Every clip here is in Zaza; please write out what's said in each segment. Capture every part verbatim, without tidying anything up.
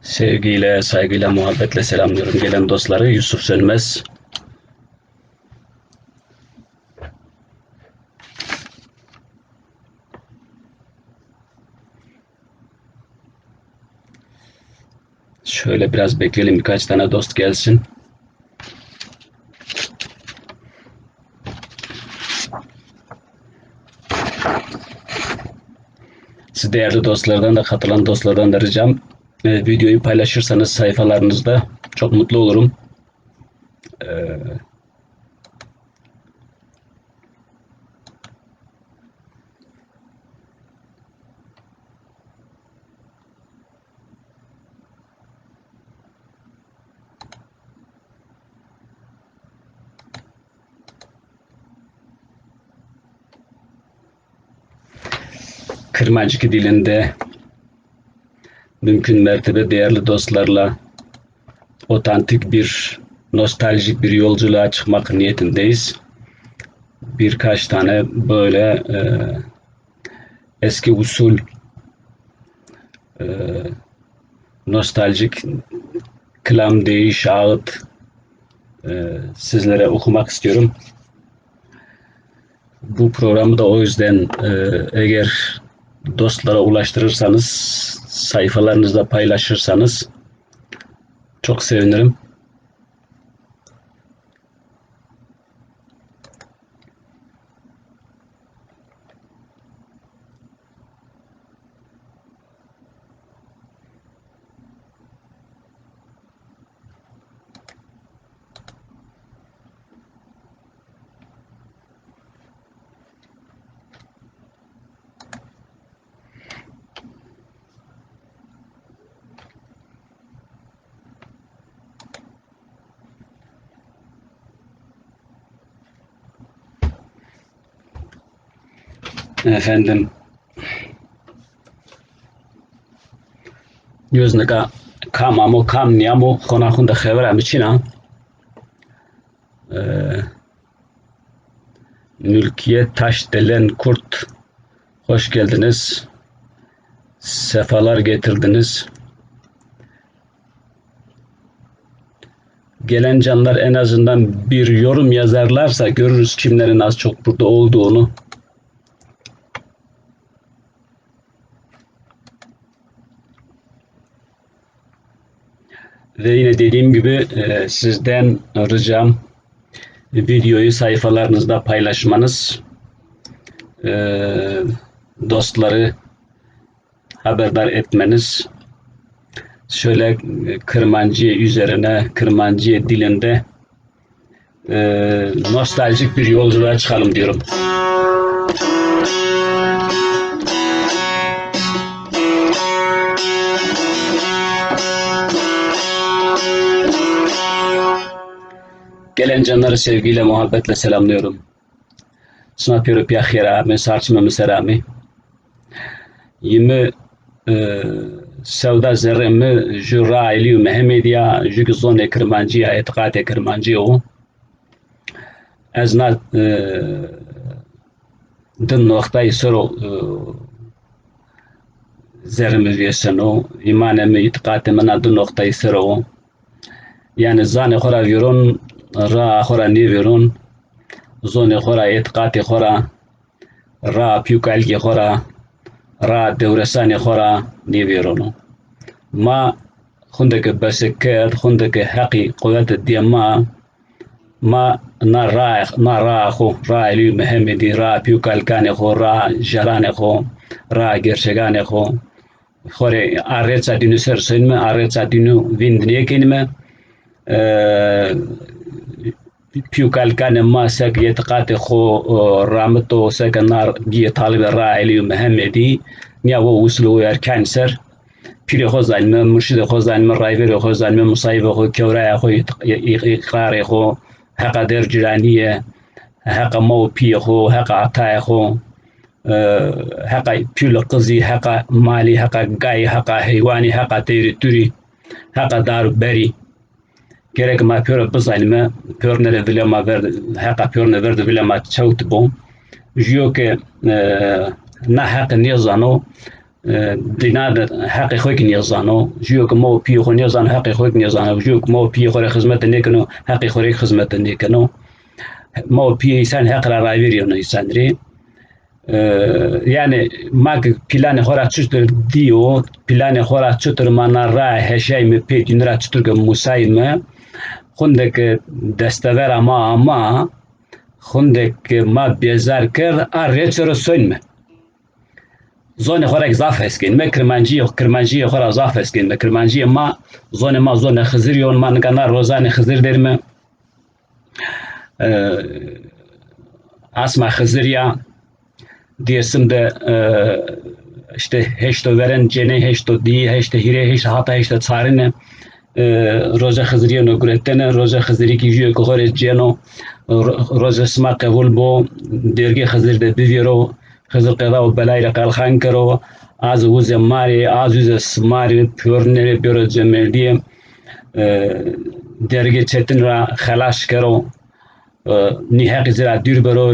Sevgiyle, saygıyla, muhabbetle selamlıyorum gelen dostları. Yusuf Sönmez. Şöyle biraz bekleyelim, birkaç tane dost gelsin. Siz değerli dostlardan da, katılan dostlardan da ricam, e, videoyu paylaşırsanız sayfalarınızda çok mutlu olurum. E, Kırmancık dilinde mümkün mertebe değerli dostlarla otantik bir, nostaljik bir yolculuğa çıkmak niyetindeyiz. Birkaç tane böyle, e, eski usul, e, nostaljik klam, deyiş, ağıt, e, sizlere okumak istiyorum. Bu programı da o yüzden, e, eğer dostlara ulaştırırsanız, sayfalarınızda paylaşırsanız çok sevinirim. Efendim, yuz nika kam amo, kam nîyamo, xona xunde xevera mi çin a. E, Mülkiye Taşdelen Kurt, hoş geldiniz. Sefalar getirdiniz. Gelen canlar en azından bir yorum yazarlarsa görürüz kimlerin az çok burada olduğunu. Ve yine dediğim gibi, e, sizden ricam videoyu sayfalarınızda paylaşmanız, e, dostları haberdar etmeniz. Şöyle, e, Kırmanciye üzerine, Kırmanciye dilinde, e, nostaljik bir yolculuğa çıkalım diyorum. Gelen canları sevgiyle, muhabbetle selamlıyorum. Sima pêro pîya xêr amê, sarçimê mi ser amê. Yi mi, e, sewda zerrê mi ju ra Elî û Mehemedî ya, ju ki zonê kirmancî ya, îtiqatê kirmancî yo. Ez na, e, di noqtayî ser o, e, zerrê mi vêseno. Îmanê mi, îtiqatê mi na di noqtayî ser o. Yanî zanê xo ra vîron, raa xo ra nêvîron, zonê xo ra, îtiqatê xo ra, raa pî û kalikê xo ra, raa dewresanê xo ra nêvîrono. Ma xunde ke bese kerd, xunde ke Heqî quwete dîye ma, ma na raa, na raa xo, raa Elî û Mehemedî, raa pî û kalikanê xo, raa jeranê xo, raa gerçeganê xo, xo rê a rêça dînû ser sonîme, a rêça dînû vînd nêkenîme. E, pî û kalikanê ma seke îtiqatê xo, e, ramito, seke nar bîyê talibê ra Elî û Mehemedî, nîya wo usul û erkan ser pîrê xo zanîme, murşidê xo zanîme, rayverê xo zanîme, musayîbê xo, kewraya xo, ît-, î-, î-, îqrarê xo, heqa derciranîye, heqa ma û pîyê xo, heqa atayê xo, e, heqa pîl û qizî, heqa malî, heqa gayî, heqa heywanî, heqa teyrî turî, heqa dar û berî. Gerek ma pêro bizanîme, pêrine rê vilê ma ver, heqa pêrine ver de vilê ma çewt bo. Jûyo ke, e, na heqî nêzano, E, dîna de heqê xo kî nêzano. Jûyo ke ma û pîyê xo nêzano, heqê xo kî nêzano. Jûyo ke ma û pîyê xo rê xizmete nêkeno, heqê xo rê kî xizmete nêkeno. Ma û pîyê însan heq ra ravêrîyeno însan rê. E, yanî ma ke planê xo ra çitur dîyo, planê xo ra çitur ma na raye heşayîme pê dînî ra çitur ke musayîme, xunde ke destevera ma ama, xunde ke ma bêzar kerd, a rê çiro soynîme. Zonê xo ra kî zaf hes kenîme, kirmancîyê, kirmancîyê xo ra zaf hes kenîme. Kirmancîyê ma, zonê ma zonê Xizirî yo, ma nika na rozanê Xizir derîme. E, asma Xizirî ya, Dêrsim de, e, îşte heşto verên cênê, heşto dîyê, heşto hîrê, heşto hata heşto çarine, e, roja Xizirî yeno guretene, roja Xizirî kî jûyo ke xo rê cêno, ro-, roja sima qebul bo, dergê Xizir de bivêro, Xizir qeda û belayî rê qelxan kero, a zî uzê ma rê, a zî uzê sima rê, pêrune rê bêro cemerdîye, e, dergê çetin ra xelas kero, e, nî heqî ci ra dûr bero,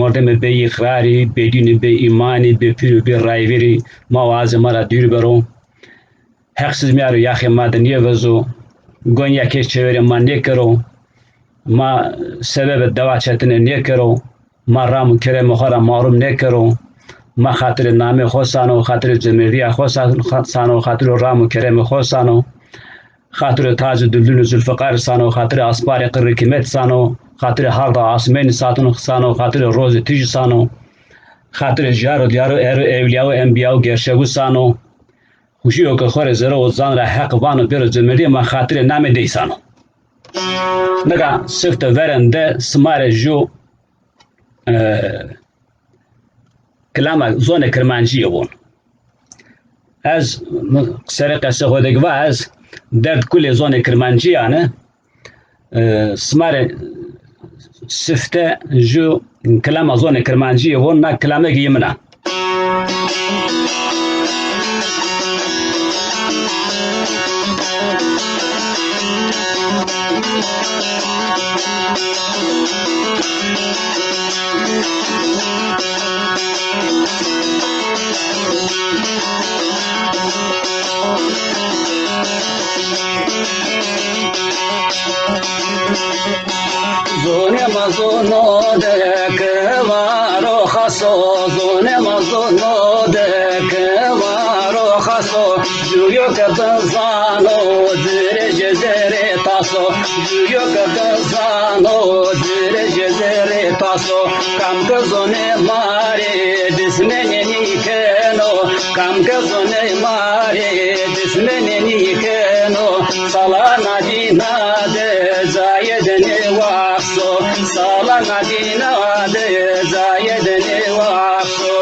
mordemê bê îqrarî, bê dînî, bê îmanî, bê pîr û bê rayverî, ma û a zî ma ra dûr bero. Heq siz mîyaro yaxê ma de nêvezo, gonya kes çeverê ma nêkero, ma sebebê dewa çetine nêkero, ma ram û keremê xo ra marum nêkero, ma xatirê namê xo sano, xatirê cemerdîya xo sa-, xa-, sano, xatirê ram û keremê xo sano, xatirê tacê duldul û zulfiqar sano, xatirê asparê qirrî kîmet sano, xatirê hard û asmên satino sano, xatirê rozê tîjî sano, xatirê jar û dîyar û er û ewlîya û enbîya û gerçegû sano. Jûyo ke xo rê zere û zan ra heq vano bêro cemerdîye, ma xatirê namê dey sano. Nika sifte verên de sima rê jû, e, kilama zonê kirmancîye von. Ez, mi serê qesê xo de kî va, ez derd kulê zonê kirmancîyan ê, e, sima rê sifte jû kilama zonê kirmancîye von, na kilame kî yê min a. Zonê ma zono de ke varo xaso, zonê ma zono de ke varo xaso, jûyo ke bizano, ci rê jê zerê taso, jûyo ke bizano, ci rê jê zerê taso, kam ke zonê ma rê dismenê nîkeno, kam ke zonê ma rê dismenê nîkeno, sala na dîna de cayê de nêwaxso, sala na dîna de cayê de nêwaxso.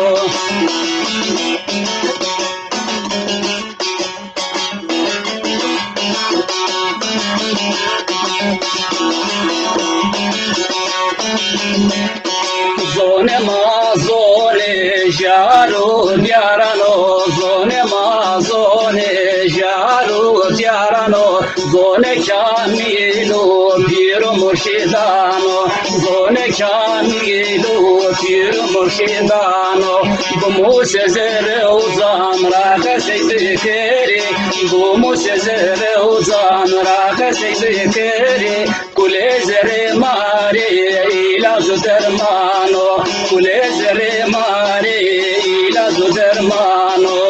Zonê ma zonê jar û dîyaran o, zonê ma zonê jar û dîyaran o, zonê kamîl û pîr û murşîdan o, zonê kamîl û pîr û murşîdan o. Bimusê zerê û zan ra qesey bikerî, bimusê zerê û zan ra qesey bikerî. Kulê zerê ma rê îlac û derman o, kulê zerê ma rê îlac û derman o.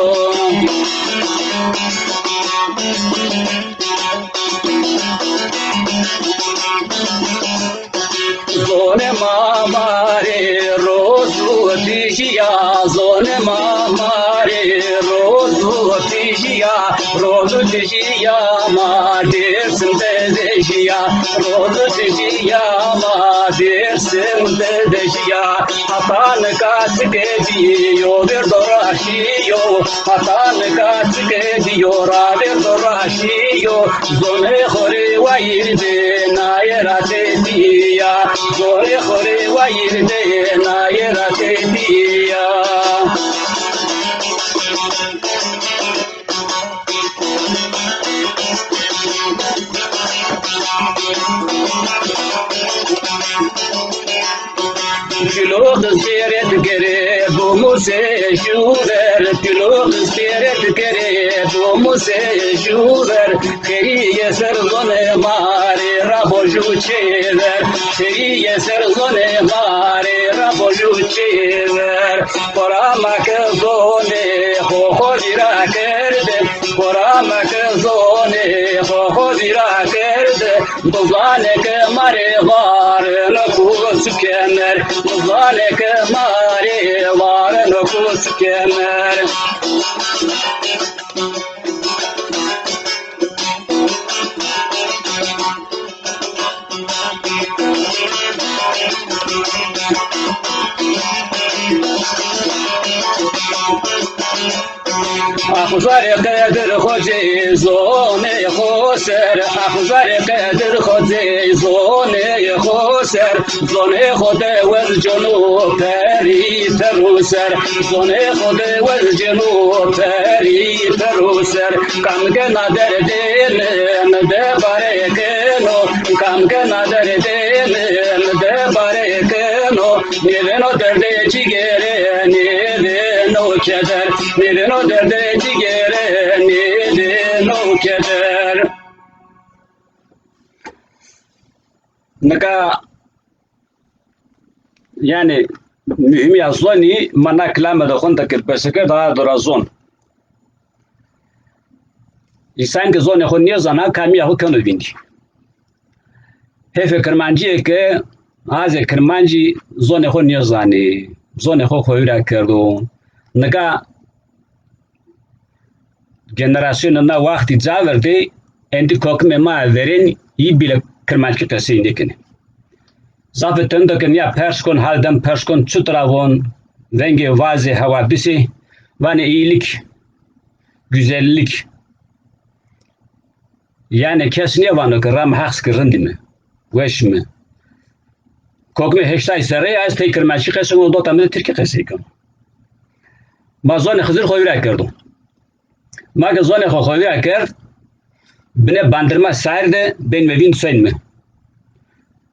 Zonê ma ma rê roz û tîjî ya, zonê ma ma rê roz û tîjî ya, roz û tîjî ya ma Dêrsim de vejîya, roz û tîjî ya ma Dêrsim de vejîya. Hata nika çike dîyo, vêrdo ra şîyo, hata nika çike dîyo, ravêrdo ra şîyo. Zonê xo rê wayîr de naye ra tepîya, zonê xo rê wayîr de naye ra tepîya. Cilok zêret gere, bimusê jûver Gilo qistêre dikerê domuzê jû ver, xêrîye ser zonê ma rê rabo jû çêver. Xêrîye ser zonê ma rê rabo jû çêver. Xora ma ke zonê xo xo vîra kerde, xora ma ke zonê xo xo vîra kerde. Dozaneke ma rê vareno ku sukemer, dozaneke ma rê vareno ku sukemer. Axuzarê Qedir Xocê zonê xo ser, axuzarê Qedir Xocê zonê xo ser, zonê xo de wez cono perî peru ser, zonê xo de wez cono perî peru ser. Kam gena derdê min de bare keno, kam gena derdê min de bare keno, nêvêno derdê cîgêrê, nêvêno keder. Nêvêno derdê cîgêrê, nêvêno keder. Nika, yanî, muhîmîya zonî ma na kilame de xwenda ke perseke daha dora zon. Însan ke zonê xo nêzana, kamîya xo keno vîndî. Hêfê kirmancîye ke azê kirmancî zonê xo nêzanê, zonê xo xo vîra kerdo. Nika generasyonê na waxtî ca verdê, endî kokimê ma verên yî bîle kirmanckî qesey nêkenê. Zafê tendo ke nîya pers kon, hal dem pers kon, çutir a von, vengê vazê, hewa bisê, vanê îyîlik, güzellik. Yanî kes nêvano ke ram heqs ki rindî mi, weş mi. Kokimê heştay serrî ez tey kirmanckî qesey keno, dota mi de tirkî qesey keno. Ma zonê Xizir xo vîra kerdo. Ma ke zonê xo xo vîra kerd, binê bandirma sayr de benîme vînd soynîme.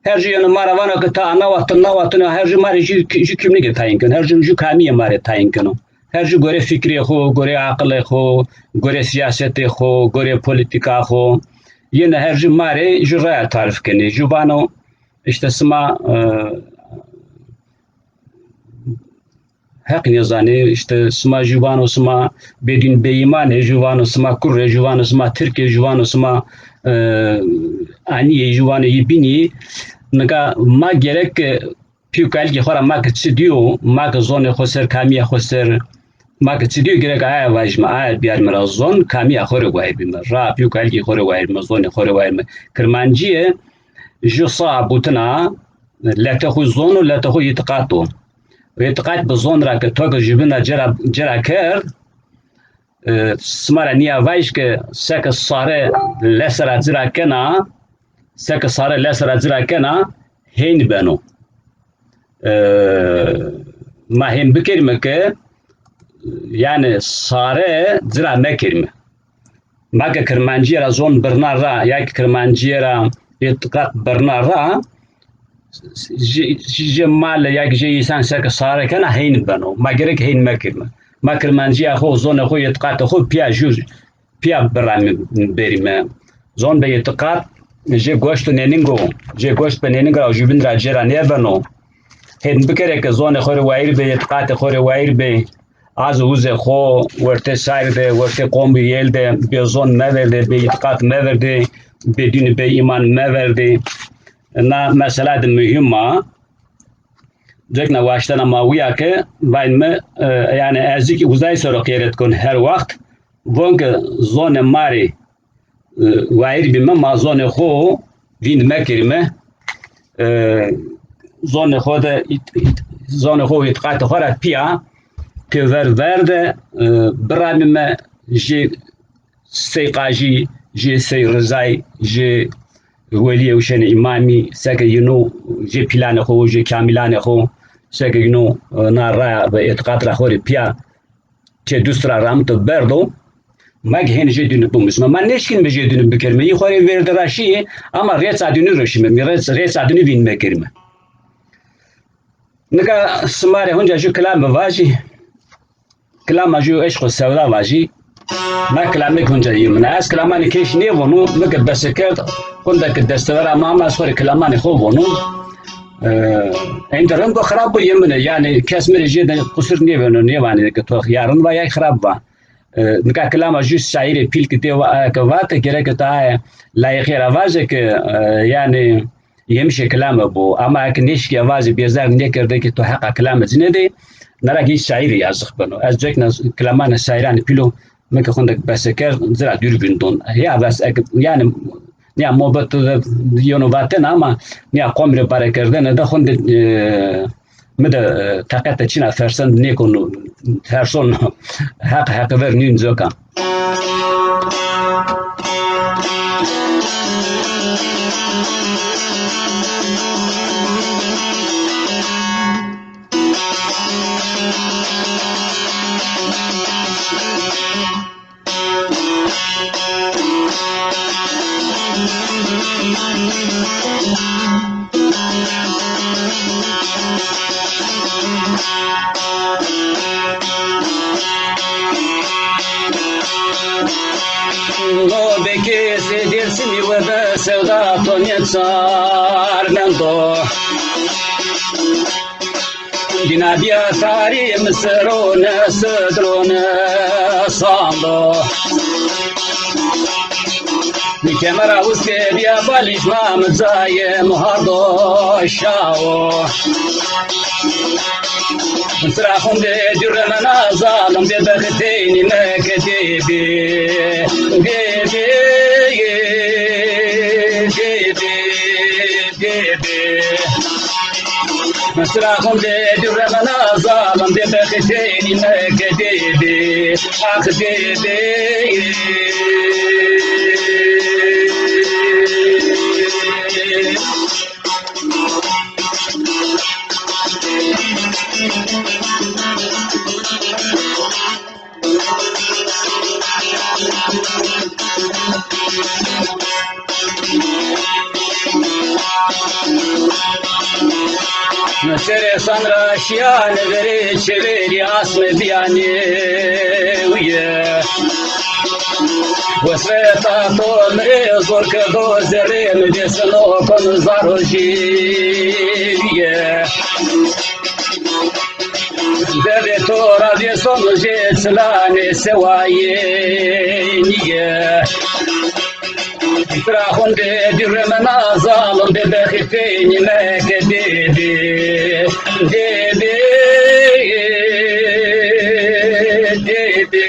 Her jû yeno ma ra vano ke ta ana wexto, na wexto, her jû ma rê jû, jû kîmlîge tayîn keno, her jû, jû kamîye ma rê tayîn keno. Her jû gorê fikrê xo, gorê aqilê xo, gorê sîyasetê xo, gorê polîtîka xo. Yeno her jû ma rê jû raya tarîf kenê. Jû vano îşte sima, e, Heq nêzanê, îşte sima jû vano sima bêdîn bêîman ê, jû vano sima kurr ê, jû vano sima tirk ê, jû vano sima, e, anî yê, jû vano yê bînî. Nika ma gerek ke pî û kalikê xo ra ma ke çi dîyo, ma ke zonê xo ser, kamîya xo ser, ma ke çi dîyo gerek aye vajîme, aye biyarîme ra zon, kamîya xo rê wayîr bîme. Ra pî û kalikê xo rê wayîr bîme, zonê xo rê wayîr bîme. Kirmancîye jû saa butin a, letê xo zon û letê xo îtîqat o. Îtîqat bi zon ra ke to ke jûbîn ra ci ra, ci ra kerd, e, sima ra nîya vajî ke seke sare lese ra ci ra kena, seke sare lese ra ci ra kena, hên beno. E, ma hên bikerîme ke, yanî sare ci ra mekerîme. Ma ke kirmancîye ra zon birna ra, ya ke kirmancîye ra îtîqat birna ra, jê, jê male ya ke jê însan seke sare kena hên beno. Ma gerek hên mekerîme. Ma kirmancîya xo, zonê xo, îtîqatê xo pîya jû, pîya biramî, berîme. Zon be îtîqat jê goşt û nêning o. Jê goşt be nêning ra jûbîn ra ci ra nêbeno. Hên bikerê ke zonê xo rê wayîr bê, îtîqatê xo rê wayîr bê. Az û uzê xo wertê sayr de, wertê qom û yêl de bêzon meverdê, bêîtîqat meverdê, bêdîn û bêîman meverdê. Na mesela de muhîm a. Cekna waştena ma wîya ke vayme, e, yanî ez kî uzay ser o qîret kon her waxt. Von ke zonê ma rê e, wayîr bîme, ma zonê xo vînd mekerîme. E, zonê xo de ît-, ît-, zonê xo û îtîqatê xo ra pîya têver ver de, e, biramîme jê Sey Qajî, jê Sey Rizay, jê Welîye Uşenê Îmamî, seke yino jê pîlanê xo, jê kamîlanê xo, seke yino, e, na raya ve îtîqat ra xo rê pîya çê dust ra ramito berdo, ma kî hên jê dînî bimusme. Ma nêşkînme jê dînî bikerîme. Yî xo rê vêrde ra şîyê, ama rêça dînî ro şîme. Mî rêç-, rêça dînî vînd mekerîme. Nika sima rê hunca jû kilam bivajî. Kilama jû eşq û sewda vajî. Na kilamêk hunca yê min a. Ez kilamanê kêş nêvonu, mi ke bese kerd, xwinde ke destevera ma ama ez xo rê kilamanê xo vonu. E, êndî rind û xirab bo yê min ê. Yanî kes mi rê jêde qusur nêbeno, nêvanê ke to ya rind va ya xirab va. E, nika kilama jû şaîrê pîl ke dê va-, ke vate, gereke to aye layîqî ra vaje ke, e, yanî, yemişê kilame bo. Ama eke nêşikîya vajê, bêzar nêkerde kî to heqa kilame ci nêdê, nara kî şaîrî yazix beno. Ez cekna kilamanê şaîranê pîl o, mi ke xwinde bese kerd, ci ra dûr bîn don. Ya bes eke, yanî, nîya mobet de yeno vatene ama nîya qomî rê parekerdene de xwinde, e, mi de, e, teqete çin a, fersend nêkono, tersono. Heq heqî ver nîn coka. No be kesê Dêrsimî we be sewda to nêçar mendo. Dîna bîya tarî mi sero ne sidro ne sando. Mi kemera uske bîya balîş ma mi cayê mi hardo şawo. Sira xunde dûre mena zalim bê bextê nîme ke dê bê. Dê bê, dê bê, dê bê. Sira xunde dûre mena zalim bê bextê nîme ke dê bê. Ax dê bê. Serê san ra şîyane verê çeverî asme bîyane wîye. Wesveta to mi rê zor kerdo zerrê mi dêsino kon zaro jîye. Derdê to ra dêson jê çilanê sewayê nîye. Tira xunde dîrê mena zalim bê bexî peynî meke dê bê. Dê bê, dê bê,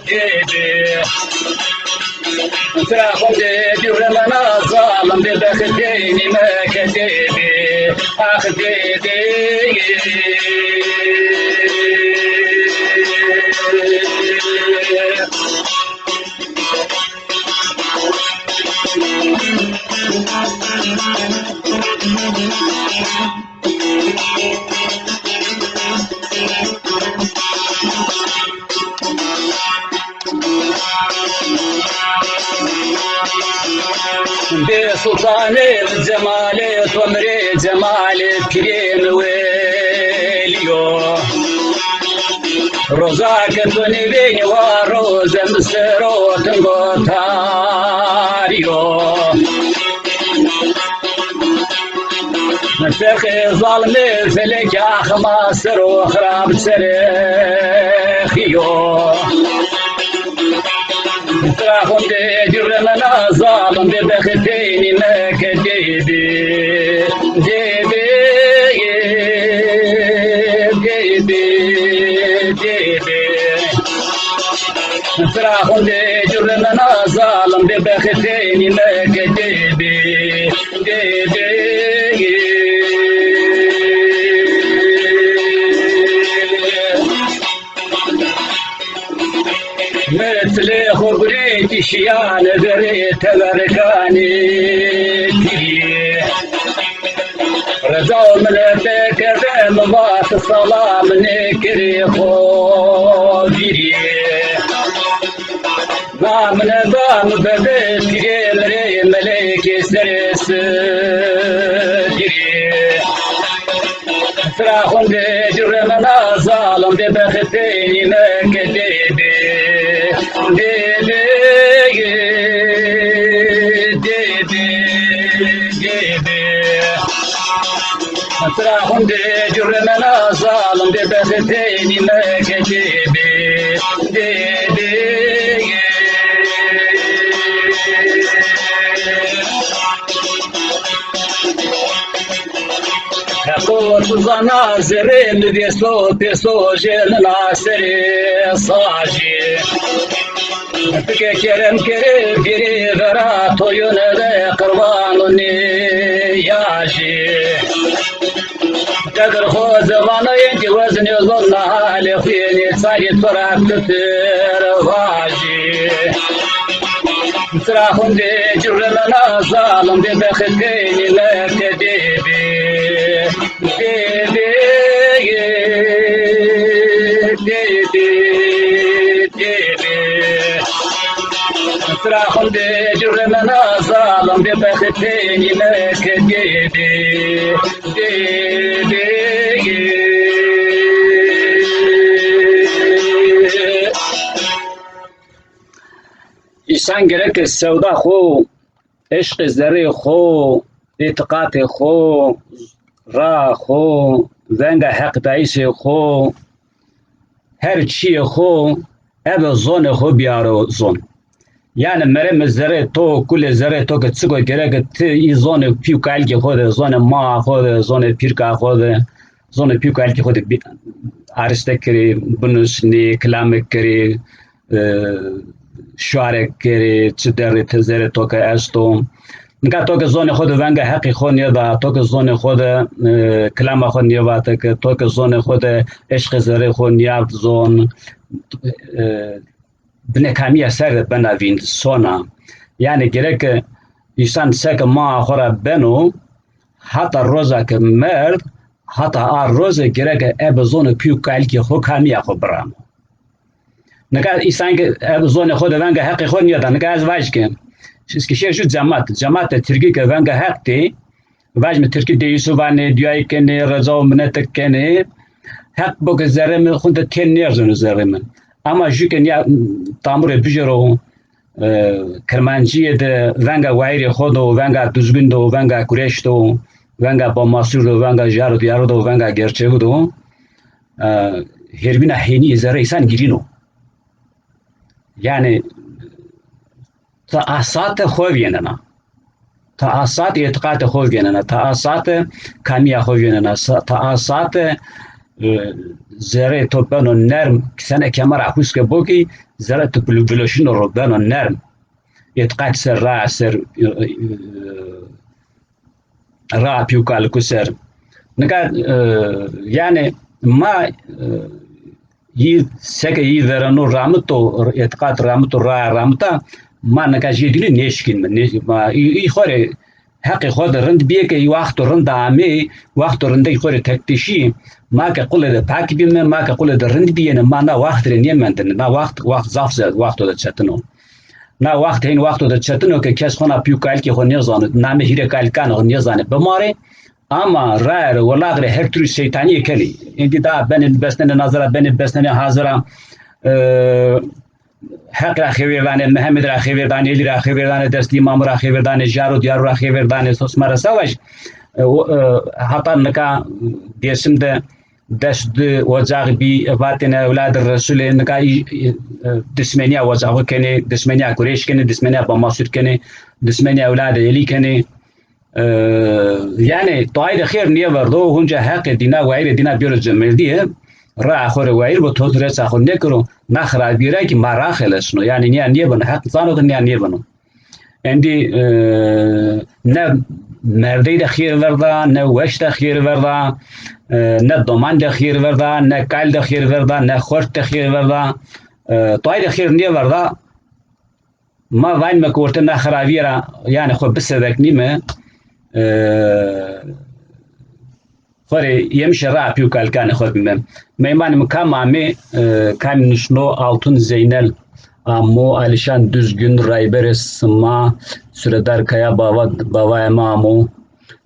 dê bê. Tira xunde dîrê mena zalim bê bexî peynî meke dê bê. Ax dê bê. Bê sultanê cemalê to mi rê cemalê pîrê mi welî yo. Roza ke to nêvênî wa roze mi ser o tingo tarî yo. Ferqê zalimê felekî axima ser o xirab serexî yo. Tira xunde dîrê mena zalim bê bexî peynî meke dê bê. Dê bê, dê bê, dê bê. Tira xunde dîrê mena zalim bê bexî peynî meke dê bê. Dê bê. Mi tilê xo gurê kişîyane verê teverkanê pîrî. Reza û minete kerde mi vat salam nêkerê xo vîrî. Na mineta mi bebe pîrê mi rê melekê serê sidirî. Sira xundê currê min a zalim, bê bexê peynî meke dêdê. Dêdê, dêdê, dêdê. Sira xundê currê min a zalim, bê bexê peynî meke dêdê. Dêdê. Heqo tu zana zerrê mi vêso pêso jê nina serê sacî. Ti ke kerem kerê bêrê vera toyune de qirwano nêyajî. Qedir xo zevano yê ki wezin yo zon na halê xuyê nê sarê to ra pitir vajî. Sira xundê currê min a zalim, bê bexê peynî meke dêdê. Dêdê, dêdê, dêdê. Sira xundê currê min a zalim, bê bexê peynî meke dêdê. Dêdê. Însan gereke sewda xo, eşqê zerrê xo, îtiqatê xo, raa xo, venga heqdayîşê xo, her çîyê xo ebe zonê xo bîyaro zon. Yanî mereme zerrê to, kulê zerrê to ke çik o gereke ti î zonê pî û kalikê xo de, zonê maa xo de, zonê pîrka xo de, zonê pî û kalikê xo de bî-, arîste kerê, binusnê, kilame kerê, e, şuare kerê, çi derrê ti zerrê to ke esto. Nika to ke zonê xo de venga heqî xo nêda, to ke zonê xo de, e, kilama xo nêvate ke, to ke zonê xo de eşqê zerrê xo nîyard zon, e, binê kamîya ser de bena vînd, sona. Yanî gereke însan seke maa xo ra beno, hata roza ke merd, hata a roze gereke ebe zonê pî û kalikê xo kamîya xo biramo. Nika însan ke ebe zonê xo de venga heqê xo nêda, nika ez vaj ke, Eskişehir ju cemat, cematê tirkî ke venga heq tê, vajme tirkî de Yusuf vanê, duyayî kenê, reca û minete kenê. Heq bo ke zerrê mi xunde tê nêrzeno zerrê mi. Ama ju ke nîya tamurê bijero, e, Kirmancîye de venga wayîrê xo do, venga Duzgin do, venga Kureş do, venga Bamasûr do, venga Jaro Diyaro do, venga Gerçevi do, e, hêrbîna hênî zerrê însan girîno. Yanî, ti a sate xo vênena. Ti a sate îtiqatê xo vênena. Ti a sate kamîya xo vênena. Sa-, ti a sate, e, zerrê to beno nerm, sene kemera huske bo kî, zerrê to bil-, biloşîno ro beno nerm. Îtiqat ser, ra ser, e, e, ra pî û kaliku ser. Nika, e, yanî ma, e, yî seke yî vereno ramito, îtiqat ramito, ra ramita, ma nika jê dînî nêşikînme. Nê-, ma î, î xo rê heqê xo de rind bîye ke î waxto rind amê, waxto rindey xo rê tektişî, ma ke qulê de pak bîme, ma ke qulê de rind bîyêne, ma na waxt rê nêmendine. Na waxt, waxt zaf ze-, waxto de çetin o. Na waxt hên waxto de çetin o ke kes xona pî û kalikê xo nêzano, namê hîrê kalikanê xo nêzanê bimarê. Ama raye rê, welat rê her türlü seytanîye kenê. Êndî da benê besnenê nazira, benê besnenê hazira, e, Heq ra xêvêr danê, Mihemed ra xêvêr danê, Elî ra xêvêr danê, destê îmamû ra xêvêr danê, Jaro Diyarû ra xêvêr danê, sosma ra se vaj. E, o, e, hata nika Dêrsim de des di ocax bî, vatêne ewladê Resûlê, nika î, î, e, dismenîya ocaxû kenê, dismenîya Kureyş kenê, dismenîya Bamasûr kenê, dismenîya ewladê Elî kenê. E, yanî, taîdê xêr nêverdo, hunca heqê dîna, wayîrê dîna bêro cemerdîye, raa xo rê wayîr bo, toz rêça xo nêkero, na xirabîye ra kî ma raxelesno. Yanî, nîya nêbeno, heq zano ke nîya nêbeno. Endî, e, ne merdey de xêr verda, ne weş de xêr verda, e, ne doman de xêr verda, ne kal de xêr verda, ne xort de xêr verda, e, taîdê xêr nêverda. Ma vanîme ke orte na xirabîye ra, yanî, xo biseveknîme, e, xo rê yemişê raa pî û kalikanê xo bîme. Meymanê mi kam amê, e, kamî nusno, Altun Zeynel amo, Alîşan Duzgin, rayberê sima, Suredar Kaya bava, bavayê mi amo.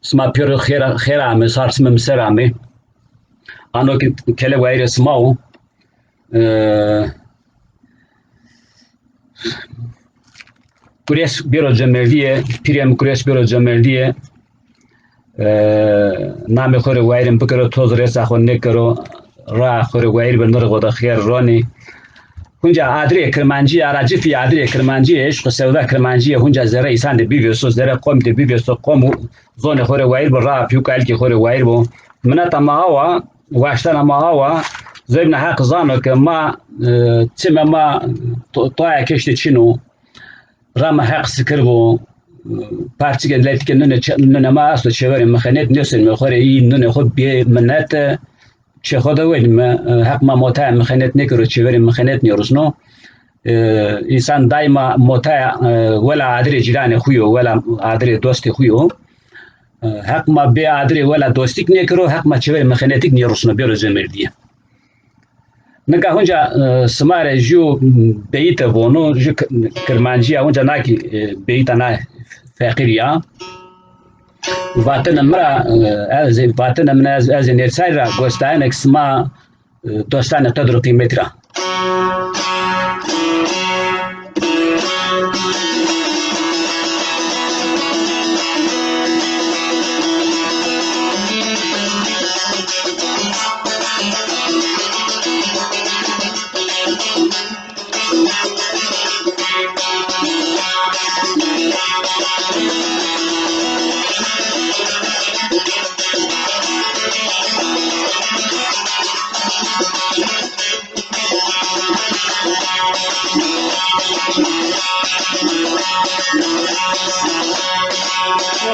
Sima pêro xêr, xêr amê, sar sima mi ser amê. Ano ki kele wayirê sima o. E, Gures bêro cemerdîye, pîrê mi Gures bêro cemerdîye. E, namê xo rê wayirê mi bikero, toz rêsa xo nêkero, raa xo rê wayir bi, nirê xo de xêr ronî. Hunca adirê Kirmancîye, ara cifî adirê Kirmancîye, eşq û sewda Kirmancîye, hunca zerrê îsan de bivêso, zerrê qomî de bivêso, qom û zonê xo rê wayir bo, raa pîyûka ilkê xo rê wayir bo. Mineta ma awa, waştena ma awa, zobîna Heq zano ke ma, e, çimê ma to-, toya keştî çin o. Ra ma Heq sikir bo. Parçike leytike nune çe-, nune ma esto, çêverê mixenet nêsenîme xo rê, î nunê xo bê minet e. Çê xo de wenîme, e, Heq ma motaya mixenet nêkero, çêverê mixenet nêrusno. E, însan daîma motaya, e, wela adirê cîranê xo yo, wela adirê dostê xo yo. E, Heq ma bê adirê wela dostîk nêkero, Heq ma çêverê mixenetîk nêrusno, bêro cemerdîye. Nika hunca, e, sima rê jû beyîte vono, jû k-, Kirmancîya hunca nakî, e, beyîta na feqîrî ya. Vatene mi ra, e, ez, vatene mi ez, ez nêrsay ra gos dayene ke sima, e, dostanê qedr û qîmetî ra.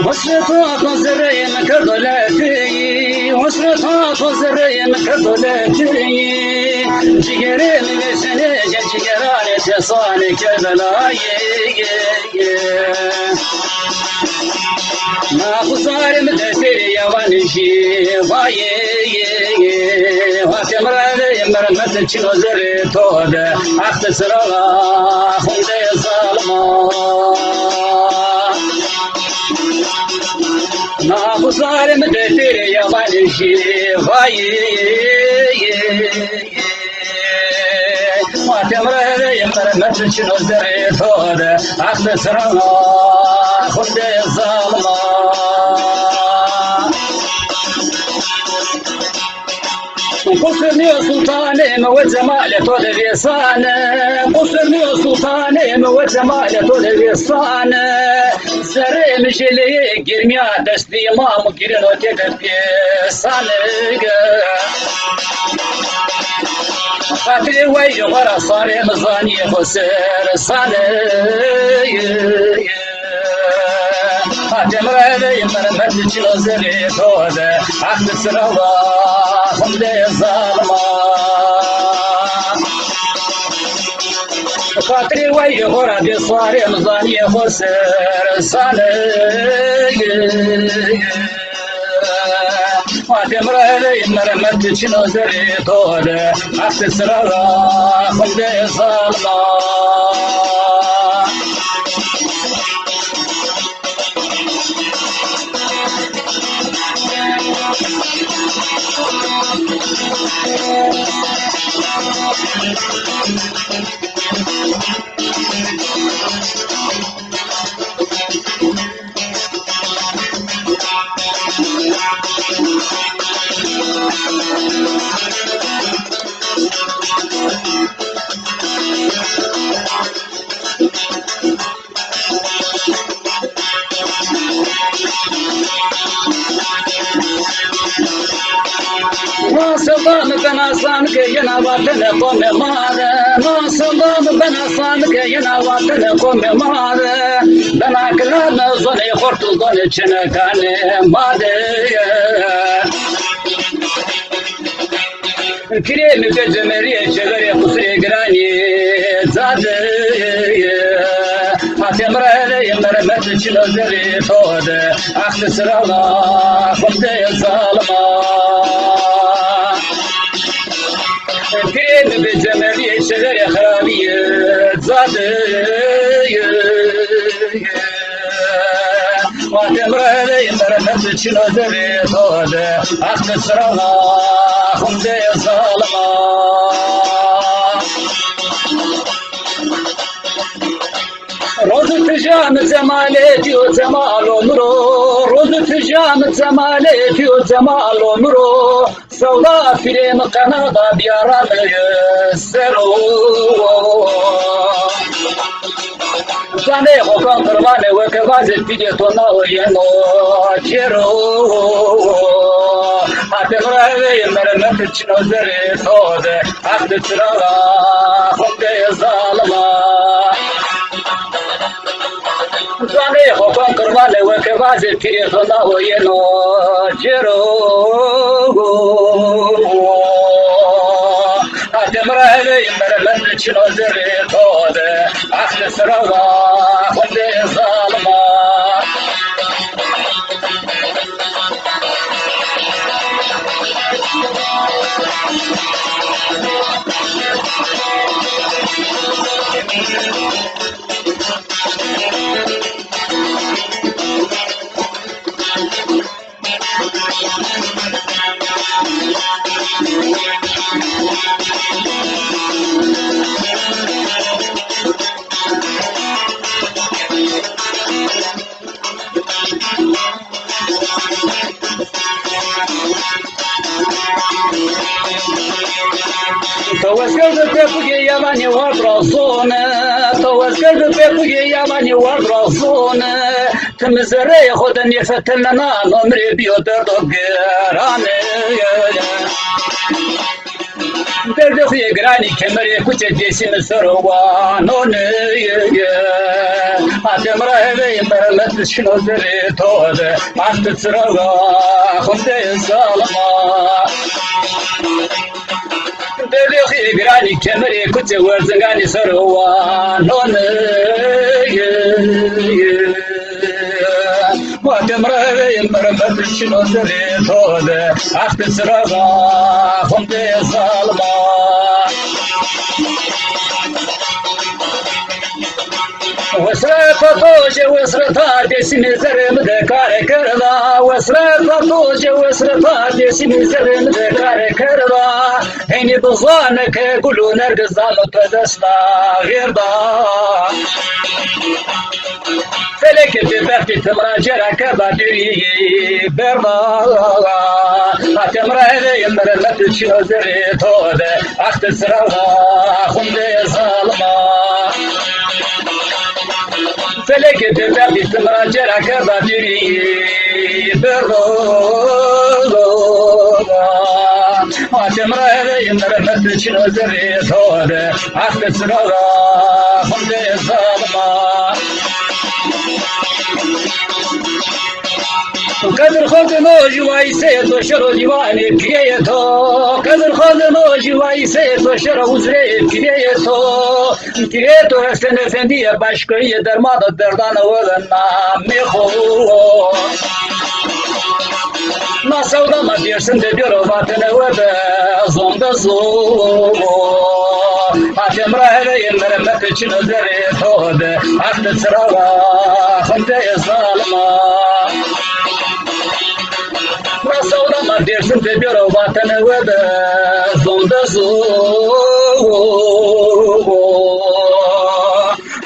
Husnê to to zerreyê mi kerdo letî, husnê to to zerreyê mi kerdo letî. Cîgerê mi vêsenê, cîgeranê tesanê Kerbelayê. Na xuzarê mi de pêrê yawanê jî vayê. Vatê mi ra eve mermet çino zerrê to de, axte sira xunde zalima. Na xuzarê mi de pêrê yawanê jî vayê. Vatê mi ra eve mermet çino zerrê to de, axte sira xunde zalima. Qusur nîyo sultanê mi, we cemalê to de vêsane. Qusur nîyo sultanê mi, we cemalê to de vêsane. Zerrê mi jêleyê germîya destî mam û girino têde pêsane. Xatirê wayîrê xo ra sarê mi zanîyê xo ser sane. Vatê mi ra eve mermet çino zerrê to de, axte sira xunde zalima. Xatirê wayîrê xo ra dê sarê mi zanîyê xo ser sane. Vatê mi ra eve mermet çino zerrê to de, axte sira xunde zalima. Na sewda mi bena san ke yena vatene qomê ma de. Na sewda mi bena san ke yena vatene qomê ma de. Bena kilame zonê xort û zonê çênekanê ma de. Pîrê mi bê cemerîye, çêverê qusurê giranî ca de. Vatê mi ra eve mermet çino zerrê to de, axte sira xunde zalima. Pîrê mi bê cemerîye, çêverê xirabîye ca de. Vatê Revey mermet çino zerê to de, axte çiraxa xunde zalima. Rozu tijan cemalê diyo cemalo miro, rozu tijan cemalê diyo cemalo miro. Sewda firê mi qenada biyara mi sero. Zanê xokan qirvanê weke vazê pîlê to naoyeno cêro. Hatê mi ra heveyê mermet çino zerê to de, axte çiraxa xunde zalima. Zanê xokan qirvanê weke vazê pîlê to naoyeno cêro. Hatê mi ra heveyê mermet çino zerê to de, axte çiraxa xunde zalima. To wes kerde pepugê yamanî ward ra zone, to wes kerde pepugê yamanî ward ra zone. Ti mi zereyê xo de nêfetelnena, no mi rê bîyo derdo girane. Derdê xo yê giranî kemerê kuçê Dêsimî ser o wanone. Hatê mi ra heveyê mermet şino zerê to de, axte çiraxa xunde zalima. Derdê xo yê giranî kemerê kuçê Werzinganî ser o wanone. Watê mi ra heveyê mermet şino zerê to de, axte çiraxa xunde zalima. Wesreta to jê wesreta Dêsimî zerê mi de kare kerda. Wesreta to jê wesreta Dêsimî zerê mi de kare kerda. Henî bizane ke gul û nergizan mi to dest da xêrda. Felekê bêbextî ti mi ra cêra kerda dûrî berda. Hatê mi ra heveyê mermet çino zerê to de, axte çiraxa xunde zalima. Felekê bêbextî ti mi ra cêra kerda dûrî berda. Hatê mi ra heveyê mermet çino zerê to de, axte çiraxa xunde zalima. Qedir xo dino jî wayîseyê to, şero dîwanê pîyeyê to. Qedir xo dino jî wayîseyê to, şero uzreyê pîyeyê to. Pîyeyê to Hesen Efendîye başkoyî yê, dermana derdana we de namê xo. Na sewda ma Dêrsim de bêro vatene we de zon de zon. Hatê mi ra heveyê mermet çino zerê to de, axte çiraxa xunde zalima. Na sewda ma Dêrsim de bêro vatene we de zon de zon.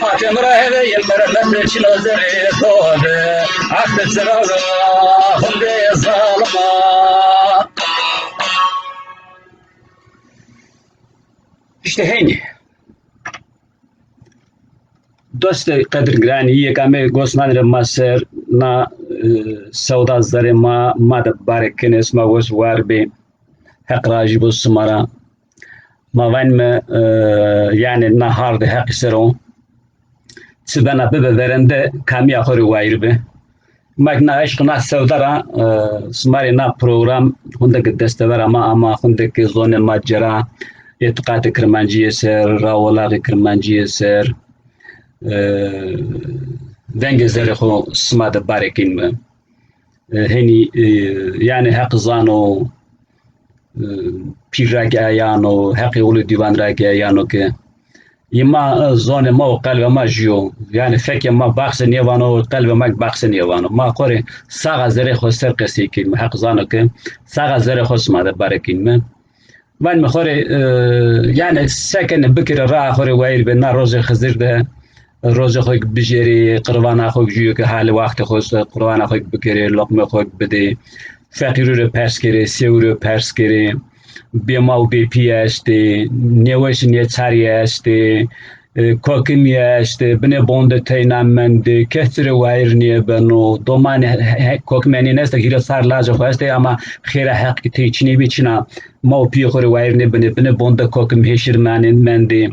Hatê mi ra heveyê mermet çino zerê to de, axte çiraxa xunde zalima. Îşte henî. Dostê qedirgiranî, yê ke amê gos nanê ma ser, na, e, sewda zerê ma, ma de barek kenê, sima wes war bê. Heq razî bo sima ra. Ma vanîme, e, yanî na hardê Heqî ser o. Çi bena bibe verende, kamîya xo rê wayîr bi. Ma kî na eşq, na sewda ra, e, sima rê na program hunde ke destevera ma ama, hunde ke zonê ma cêra, îtîqatê kirmancîye ser, rawolaxê kirmancîye ser, e, vengê zerê xo sima de barekînme. E, henî, e, yanî Heq zano, e, pîr ra kî ayano, Heqê Ulu Dîwan ra kî ayano ke Yê ma, e, zonê ma û qelbê ma jû yo. Yanî fekê ma baxsê nêvano, qelbê ma baxsê nêvano. Ma xo rê saxa zerrê xo ser qesey kenîme. Heq zano ke saxa zerrê xo sima de bare kenîme. Vanîme xo rê, e, yanî se kenê bikerê, raa xo rê wayîr bê. Na rojê Xizir de rojê xo bijêrê, qirvana xo jû yo ke halê waxtê xo se qirvana xo bikerê, loqmê xo bidê. Feqîrû rê pers kerê, sêwû rê pers kerê. Bê ma û bê pî estê, nêweşî nêçarî estê, e, kokimî estê, binê bon de teyna mendê, kes ci rê wayîr nêbeno, domanê he-, he-, kokimê nêneste, hîrê çar lajê xo estê, ama xêra Heqî tey çinê bî, çina ma û pîyê xo rê wayîr nêbenê, binê bon de kokim hêşîr manê, mendê.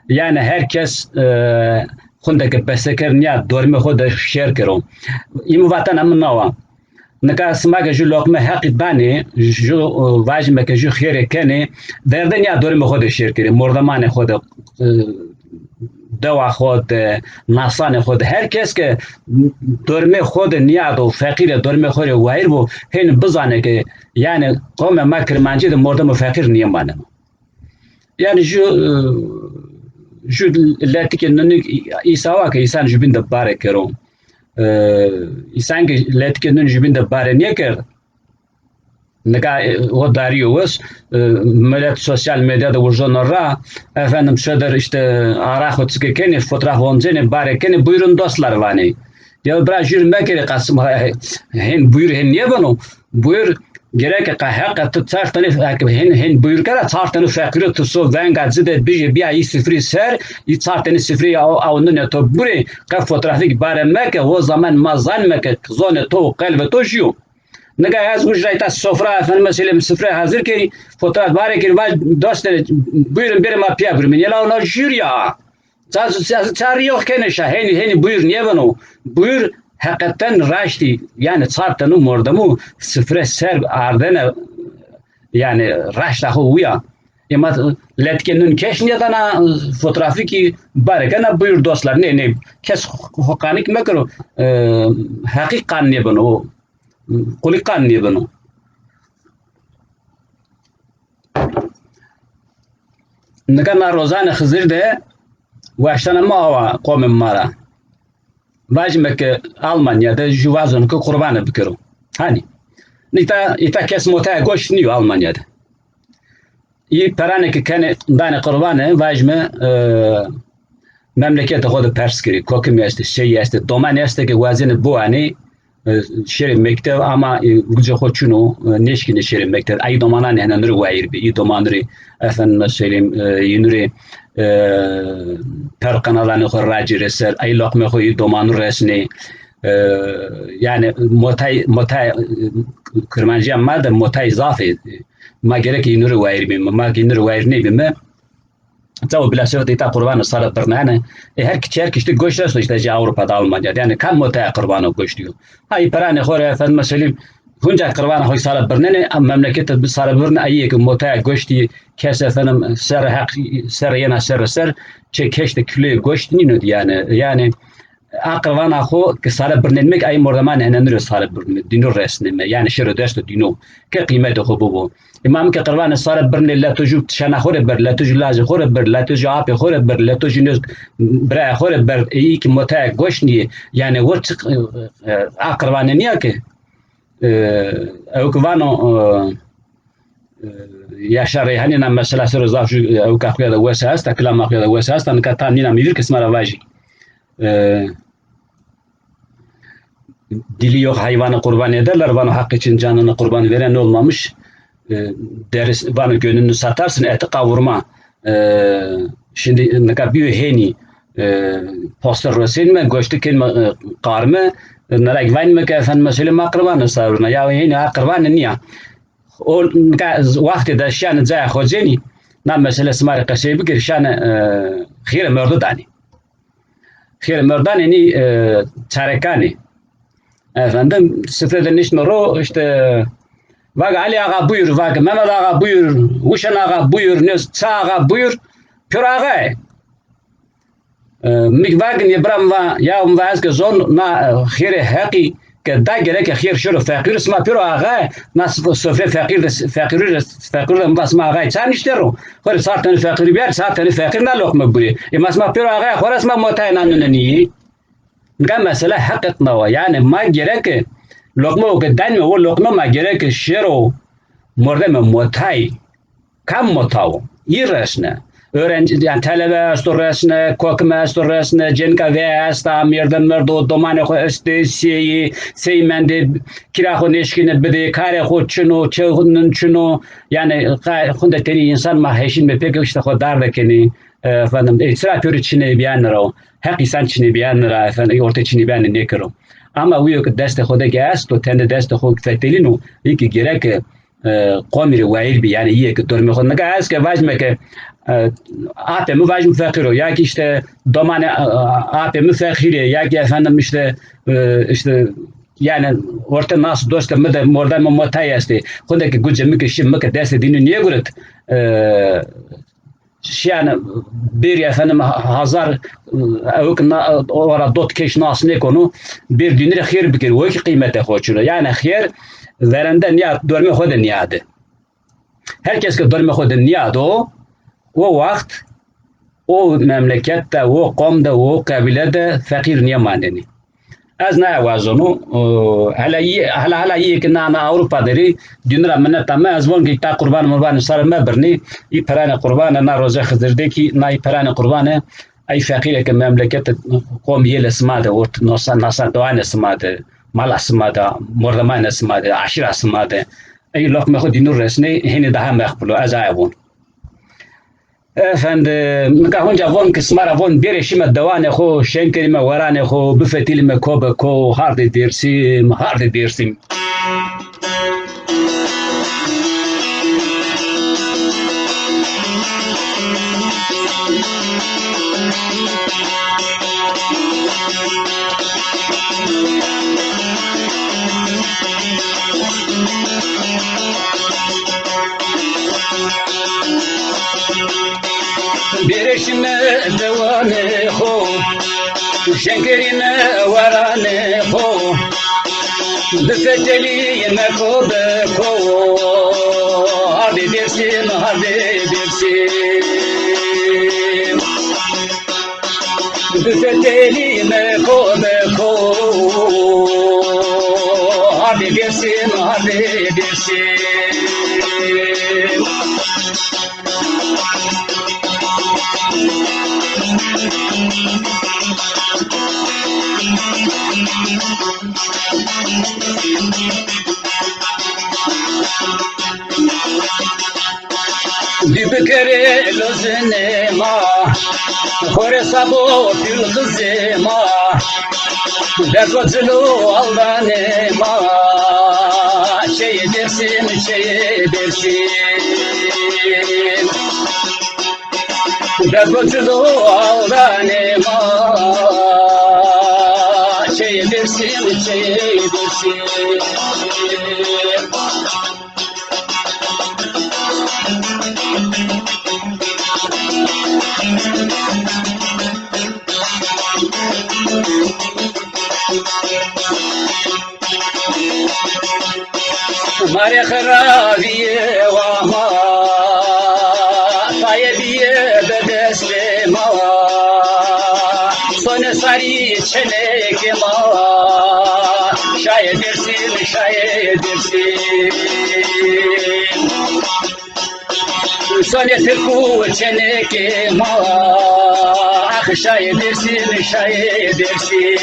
Yanî her kes, e, xunde ke beseker nîya dormê xo de şêr kero. Î mi vatena mi nawa. Nika sima ke jû loqme Heqî danê, jû, e, vajîme ke jû xêrê kenê, verde nîya dormê xo de şêr kerê, mordemanê xo de, e, dewa xo de, nasanê xo de, her kes ke dormê xo de nîyado, feqîr ê, dormê xo rê wayîr bo, hênî bizanê ke, yanî, qomê ma Kirmancî de mordemo feqîr nêmaneno. Yanî jû, e, jû letikê nunî îsawa ke însan jubîn de bare kero. E, însan ke letikê nunî jubîn de bare nêkerd, nika, e, o darîyo wes, e, milet sosyal medya de wurzeno ra, efendim, şodir îşte ara xo çike kenê, fotoğraf oncenê, bare kenê, buyurun dostlar vanê. Ya bira jûr mekerê, qas hên buyur hên nêbeno. Buyur gereke qe heqe ti çar tenî, hên, hên buyur kera, çar tenî feqîro ti so venga ci de bijê, bîya î sifrî ser, î çar tenî sifrî aw, aw nunê to burê, qe fotoğrafîk bare meke, o zaman ma zanîme ke zonê to û qelbê to jû yo. Nika ez uca îta sofra, efendime söyleyeyim, sifre hazir kerî, fotoğraf bare kerî, vaj dostê, buyurun bêrê ma pîya bûrîme. Yela ona jûr ya. Ça, ça, ça rî yox kenê şa, henî, henî buyur nêbeno. Buyur heqeten raştî, yanî çar tenû mordemû sifre ser ardene, yanî raşta xo wîya. Ema letikê nun keş nêdana, fotoğrafîkî bare kena, buyur dostlar. Nê, nê, kes xo, xo qanik mekero, e, heqî qan nêbeno, o qulî qan nêbeno. Nika na rozanê Xizir de waştena ma awa qomê ma ra. Vajîme ke Almanya de jû wazeno ke qurbane bikero. Hanî. Îta, îta kes motaya goşt nîyo Almanya de. Î peranê ke kenê danê qurbane, vajîme, e, memleketê xo de pers kerê, kokimî estê, şeyî estê, domanî estê ke wazenê biwanê, e, şêrê mekteb ama, e, gucê xo çin o, e, nêşkînê şêrê mekteb. Ay domananê henenû rê wayîr bê. Î domanû rê, efendime söyleyeyim, e, yînû rê, e, per qenalanê xo racêrê ser. Ay loqmê xo î domanû resnê. E, yanî motay, motay, e, Kirmancîya ma de motay zaf ê. Ma gerek yînû rê wayîr bîme. Ma yînû rê wayîr nêbîme. Cawo bila şewt îta qurbano sare birnene. E, her kiçî, her kiştî goşt esto îşte jê Ewropa de, Almanya de. Yanî kam motaya qurbano goştî yo. Ha, î peranê xo rê, efendime söyleyeyim, hunca qurbana xo sare birnenê, em memlekete bi sare birne, ayî ke motaya goştî kes, efendim, ser heq, ser yena ser ser, çê keşte kiloyê goşt nîno dî yanî. Yanî, a qirvana xo ke sare birnenîme ke ay mordemanê henenû rê sare birnenîme, dînû resnenîme, yanî şêro desto dînû ke qîmetê xo bibo. Î ma mi ke qirvanê sare birnê, leto jû şena xo rê berd, leto jû lajê xo rê berd, leto jû apê xo rê berd, leto jû nêz birayê xo rê berd, ê î ke motaya goşt nîyê, yanî o çi, e, e, a qirvane nîya ke, e, ew ke vano, e, e, Yaşar Reyhanî na mesela ser o zaf jû, e, ewka xo ya de wes esta, kilama xo ya de wes esta, nika tam nîna mi vîr ke sima ra vajî. E, dili yok hayvanı kurban ederler, vano hak için canını kurban veren olmamış. E, deriz, vano gönlünü satarsın, eti kavurma. E, şimdi nika bîyo hênî, e, poster rosenîme, goştî kenîme, e, qarme, e, nira kî vanîme ke efendime söyleyeyim ma qirvane sare birna. Ya hênî a qirvane nîya. O nika wextê de şîyane cayê xo cênî, na mesele sima rê qesey bikir, şîyane, e, xêrê merdo danî. Xêrê merdo danê nî, e, çarekanê. Efendim, sifre de niştme ro, îşte, vake Ali Ağa buyur, vake Mehmet Ağa buyur, Uşen Ağa buyur, nêz ça Ağa buyur, pêro axa yê. E, mi kî vake nê bira mi va, ya mi va ez ke zon na, e, xêrê Heqî Ke da gereke xêr şiro feqîr, sima pêro axay, na sif-, sofrê feqîr de, feqîrî de, feqîrî de mi va sima axay ça nişte ro. Xo rê çar tenî feqîrî biyar, çar tenî feqîr na loqme burê. E ma sima pêro axay xo ra sima motayê na nunenî yî. Nika mesela heqet na wa. Yanî ma gereke loqme o ke danîme, o loqme ma gereke şero mordeme motay. Kam motawo? Î resne. Öğrenci, yanî telebe esto resne, kokime esto resne, cenîka ve esta, mêrde merdo, domanê xo estê, sêyî, sey mendê, kira xo nêşkîne bidê, karê xo çin o, çew nin çin o. Yanî qa-, xunde tenî însan ma heşînme pêke, îşte xo darde kenî, e, efendim, e, çira pêro çinê bîyane ra o. Heq însan çinê bîyane ra, efendim, orte çinê bîyane nêkero. Ama wîyo ke destê xo de ke esto, tende destê xo fetelîno, î ke gereke e, qomî rê wayîr bî. Yanî îyê ke dormê xo, nika ez ke vajîme ke, e, apê mi vajîme feqîr o, ya ki îşte domanê, e, apê mi feqîr ê, ya ki efendim îşte, e, îşte yanî orte nas dostê mi de mordemê motay estê. Xunde ke gucê mi ke şî, mi ke destê dînû nêguret, e, şîyane bêrî efendim ha-, hazar, e, ewk na, o ra dot keş nas nêkono, bêr dînî rê xêr bikerî, o ki qîmetê xo çin o. Yanî xêr verende nîya, dormê xo de nîyade. Her kes ke dormê xo de nîyado, o waxt o memleket de, o qom de, o qebîle de feqîr nêmanenî. Ez naye wazonu, e, hele î-, hele, hele îyê ke na, na Ewropa derî, dînû ra mineta mi, ez von ke ta qurban murbanê ser mebirnî, î peranê qurbane, na roze Xizir de kî, na î peranê qurbane, ey feqîrê ke memlekete qom yêlê sima de, ort-, nosa, nasa doanê sima de, mala sima de, mordemanê sima de, aşîra sima de, ey loqmê xo dînû resnê, hênî daha meqbul o, ez aye von. Efendim, nika hunca von ki sima ra von bêrê şîme dewanê xo, şen kerîme weranê xo, bifetilîme ko be ko, hardê Dêrsim, hardê Dêrsim. Bêrê şîme dewanê xo, şen kerîme weranê xo, bifetelîme ko be ko, hardê Dêrsim, hardê Dêrsim. Bifetelîme ko be ko, hardê Dêrsim, hardê Dêrsim. Dî bikerê lozinê ma, xo rê sabo pîl qizê ma, derdo cilo aldanê ma, şeyê Dêrsim, şeyê Dêrsim. Derdo cilo aldanê ma, şeyê Dêrsim, şeyê Dêrsim. Ma rê xirabîye wa ma, taye bîye be destê ma. Sonê sarî çenekê ma, şayê Dêrsim, şayê Dêrsim. Sonê tirk û çenekê ma, ax şayê Dêrsim, şayê Dêrsim.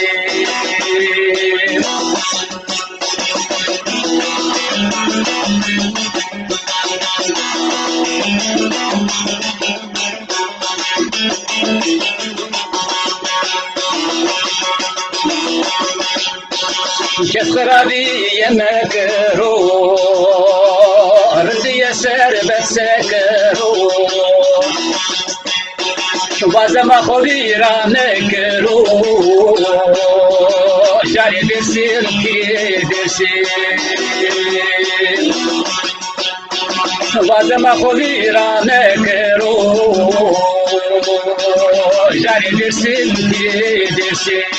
Kes xirabîye mekero, rizîye serbet sekero. Wazema xo vîra mekero, şarê Dêrsim, pîrê Dêrsim. Wazema xo vîra mekero, şarê Dêrsim, pîrê Dêrsim.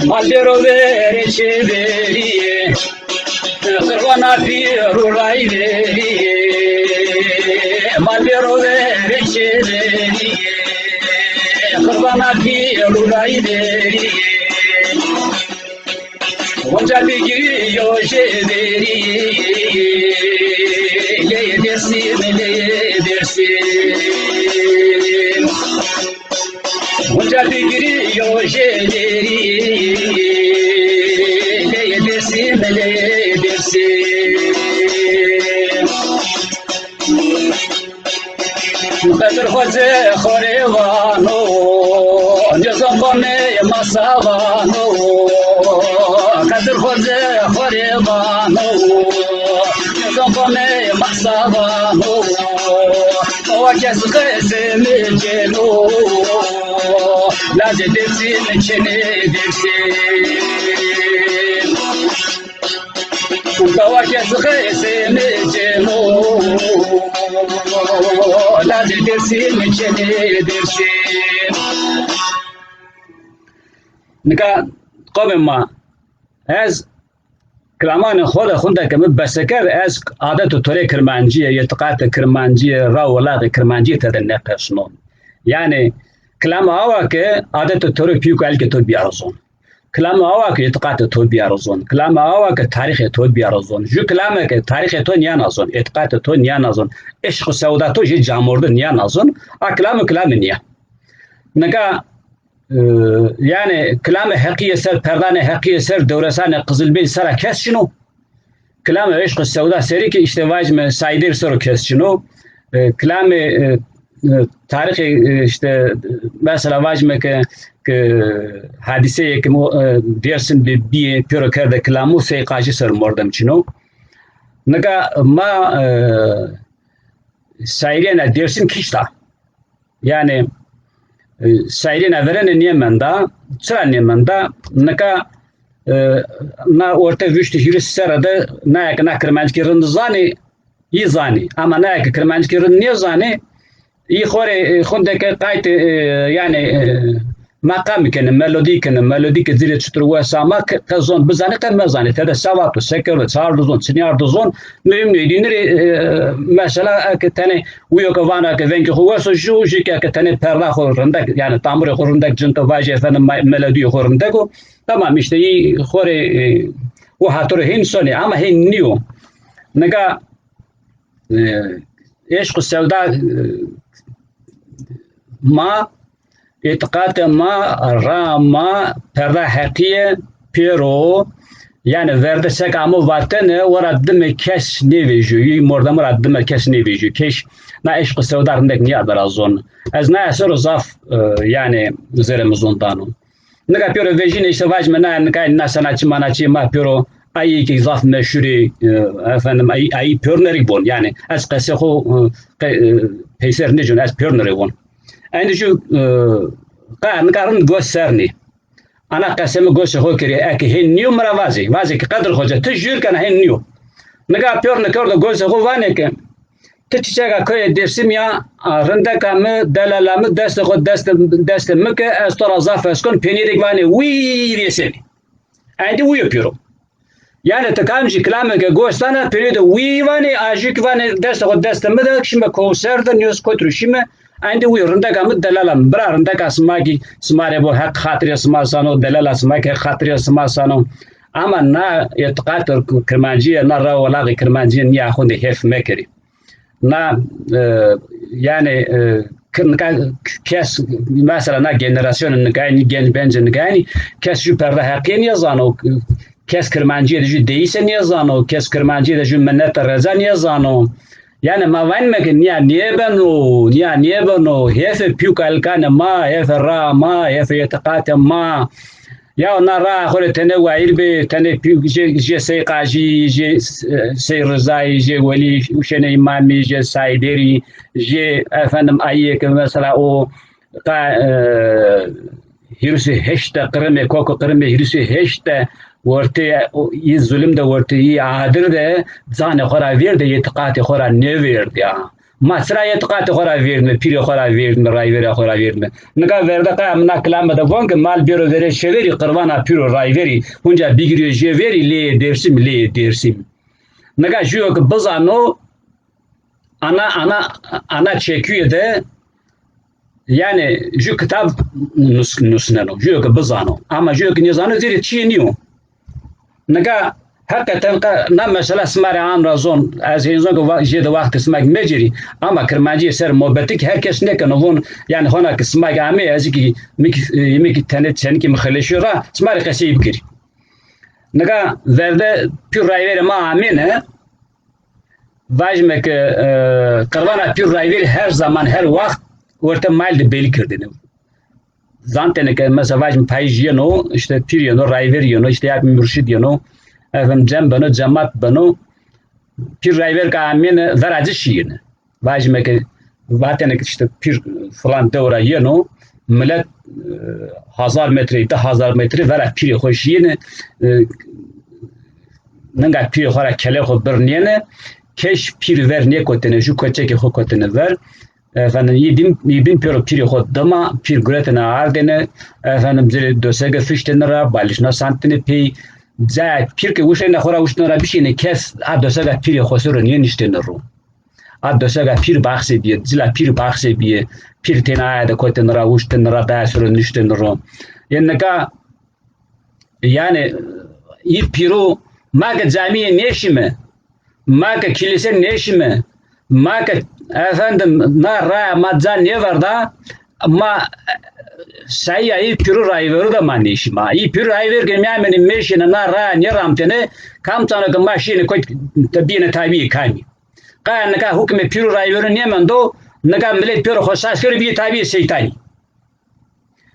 Mal bêro verê çêverîyê, qirbana pîr û rayverîyê. Mal bêro verê çêverîyê, qirbana pîr û rayverîyê. Gonca bigiriyo jêverî, leyê Dêrsim, leyê Dêrsim. Gonca bigiriyo jêverî, leyê Dêrsim, leyê Dêrsim. Qedir Xoce xo rê vano, nêzon qomê ma sa vano. Qedir Xoce xo rê vano, nêzon qomê ma sa vano. Bawa kes qesê mi cêno, lacê Dêrsim çênê Dêrsim. Bawa kes qesê mi cêno, lacê Dêrsim çênê Dêrsim. Nika qomê ma, ez kilamanê xo de xunde ke mi bese kerd, ez adet û torê kirmancîye, îtîqatê kirmancîye, ra û welaqê kirmancîye tede nêqesno. Yanî kilame awa ke adet û torê pîyû kalkê to bîyaro zon. Kilame awa ke îtîqatê to bîyaro zon. Kilame awa ke tarîxê to bîyaro zon. Ju kilame ke tarîxê to nîyana zon, îtîqatê to nîyana zon, eşq û sewda to jê camorde nîyana zon, a kilame kilame nîya. Nika, e, yanî kilame heqîye ser, perdanê heqîye ser, dewresanê Qizilbêlî sera kes çin o. Kilame eşq û sewda serî ki îşte vajime Saîdêr ser o kes çin o. E, kilame, e, e, tarîxê, e, îşte, e, mesela vajime ke, ke hadîseyê ke mo-, e, Dêrsim de bîye pêro kerde kilamu Sey Qajî ser mordem çin o. Nika ma, e, saîrêna Dêrsim kişta. Yanî, e, saîrêna verêne nêmenda. Çira nêmenda? Nika, e, na orte vîst û hîris serre de naye ke na kirmanckî rind zanî, yî zanî. Ama naye ke kirmanckî rind nêzanî, yî xo rê, e, xunde ke qaytê, e, yanî, e, meqamî kenê, melodî kenê, melodî ke ci rê çitur wes ama ke, qe zon bizanê, qe mezanê. Tede se vato, se kerdo, çi ardo zon, çinî ardo zon, muhîm nîyo. Dînî rê, e, mesela eke tenê wîyo ke vana ke vengê xo wes o, ju, ju ke eke tenê perda xo rindek, yanî tamurê xo rindek cin ke vajê efendim me-, melodîyê xo rindek o. Tamam, îşte yî xo rê, e, o hatiro hên sonê, ama hên nîyo. Nika, e, eşq û sewda, e, ma, îtîqatê ma, raa ma, perda heqîye pêro, yanî verde seke amo vatene, wera dime kes nêvejîyo, yî mordemû ra dime kes nêvejîyo. Keş na eşq û sewda rindek nîya bera zon. Ez naye ser o zaf, e, yanî zerê mi zon dano. Nika pêro vejîne îşte vajime na, nika na sanatçî manatçî ma pêro ayî ki zaf meşhur ê, e, efendim, ayî, ayî pêro nerî bon. Yanî ez qesê xo, e, qe-, e, peyser nêcon, ez pêro nerî bon. Endî ju, e, qe nika rind gos ser nî. Ana qesê mi gosê xo kerê, eke hên nîyo mi ra vazê. Vazê ki Qedir Xoce, ti jûr kena hên nîyo. Nika pêro nikerdo gosê xo vanê ke, ti çiçeka koyê Dêrsimî ya, a, rindeka mi, delala mi, destê xo destê, destê mi ke, ez to ra zaf hes kon, peynîyêk vanê wî rêsenî. Endî wîyo pêro. Yanî ti kamcî kilamêke gos dana, peynîyo de wî vanê, a jû kî vanê destê xo destê mi de, şîme kowser de, nîyo kotî ro şîme, endî wîyo rindeka mi, delala mi. Bira rindeka sima kî, sima rê bo, Heq xatirê sima sano, delala sima kî Heq xatirê sima sano. Ama na îtîqatê kirmancîye, na ra welaqê kirmancîye nîya xo de hêf mekerî. Na, e, yanî, e, k-, nika kes, mesela na generasyonê nika yanî, genc bencê nika yanî, kes ju perda heqîye nêzano, kes kirmancîye de ju deyîse nêzano, kes kirmancîye de ju minete reza nêzano. Yanî ma vanîme ke nîya nêbeno, nîya nêbeno, hêfê pîyû kalikanê ma, hêfê raa ma, hêfê îtîqatê ma. Ya na raa xo rê tenê wayîr bê, tenê pî-, jê, jê Sey Qajî, jê, e, Sey Rizayî, jê Welî Huşênê Îmamî, jê Saîdêrî, jê efendim ayîyê ke mesela o qa-, e, hîris û heşt de qirimê, koko qirimê hîris û heşt de wertê, o, yî zulim de wertê, yî adir de canê xo ra vêrde, îtîqatê xo ra nêvêrde ya. Ma çira îtîqatê xo ra vêrdîme, pîrê xo ra vêrdîme, rayverê xo ra vêrdîme? Nika verde qey mi na kilame de von ke mal bêro verê çeverî, qirvana pîr û rayverî hunca bigirîyo jê verî, leyê Dêrsim, leyê Dêrsim. Nika jûyo ke bizano, ana, ana, ana çekuyê de, yanî, jû kitab nus-, nusneno. Jûyo ke bizano. Ama jûyo ke nêzano, zêrê çîyê nîyo. Nika heqeten qe-, na mesela sima rê an ra zon, ez hên zon ke wa-, jêde waxtê sima kî mecerî, ama kirmancîye ser mobetî kî her kes nêkeno von, yanî hona ke sima kî amê, ez kî, mi kî, e, mi kî tenê çenikê mi xeleşîyo ra, sima rê qesey bikerî. Nika verde pîr rayverê ma amêne, vajîme ke, e, qirvana pîr rayverî her zaman, her waxt orte mal de belî kerdêne. Zantêne ke mesela vajîme payîj yeno, îşte pîr yeno, rayver yeno, îşte ya murşîd yeno, efendim cem beno, cemat beno. Pîr rayver ke amêne, vera ci şîyêne. Vajîme ke vatêne ke îşte pîr filan dew ra yeno, milet, e, hazar metre, di hazar metre vera pîrê xo şîyêne, e, ninga pîrê xo ra kelê xo birnêne, keş pîr ver nêkotêne, jû koçekê xo kotêne ver. Efendim, î bîn, î bîn pêro pîrê xo dima, pîr guretêne ardêne, efendim, zêrê dosege fiştêne ra, balîşna santêne pey. Cayê pîr ke wuştêne xo ra, wuştêne ra bişîyêne, kes a dosega pîrê xo ser o nêniştêne ro. A dosega pîr baxsê bîye, cila pîr baxsê bîye, pîr têne aye de kotêne ra, wuştêne ra, daye ser o niştêne ro. Ê nika, yanî, î pîro, ma ke camîye nêşîme, ma ke kilîse nêşîme, ma ke, efendim, na raya ma ca nêverda, ma sayîya î pîr û rayveru de ma nêşîme. Î pîr û rayver ke nêamêne mêşêne na raya nêramtêne, kam çano ke ma şîyêne kot, te bîyêne tabîyê kamî? Qaya nika hukmê pîr û rayveru nêmendo, nika milet pêro xo sas kero bîyê tabîyê seytanî.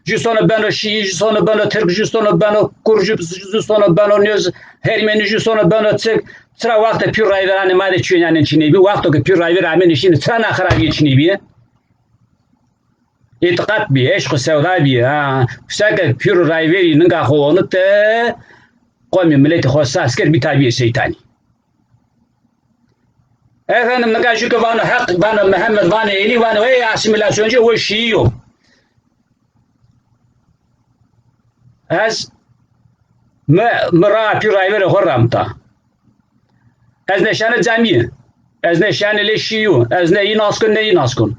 Jû sono beno şîî, jû sono beno tirk, jû sono beno kurd, jû, jû sono beno nêz, hermenî, jû sono beno çik. Çira waxtê pîr rayveranê ma de çîyo nîyanên çinê bî, waxto ke pîr rayver amêne şîne, çira na xirabîye çinê bîye? Îtîqat bîye, eşq û sewda bîye, ha. Seke pîr û rayverî ninga xo onite, qomî miletî xo sas kerd, bî tabîyê seytanî. Efendim, nika jû ke vano Heq, vano Mihemed, vano Elî, vano ey asîmîlasyoncu, o şîî yo. Ez mi, mi raa pîr rayverê xo ramta. Ez nêşanê camîye. Ez nêşanê lê şîyo. Ez ne yî nas kon, ne yî nas kon.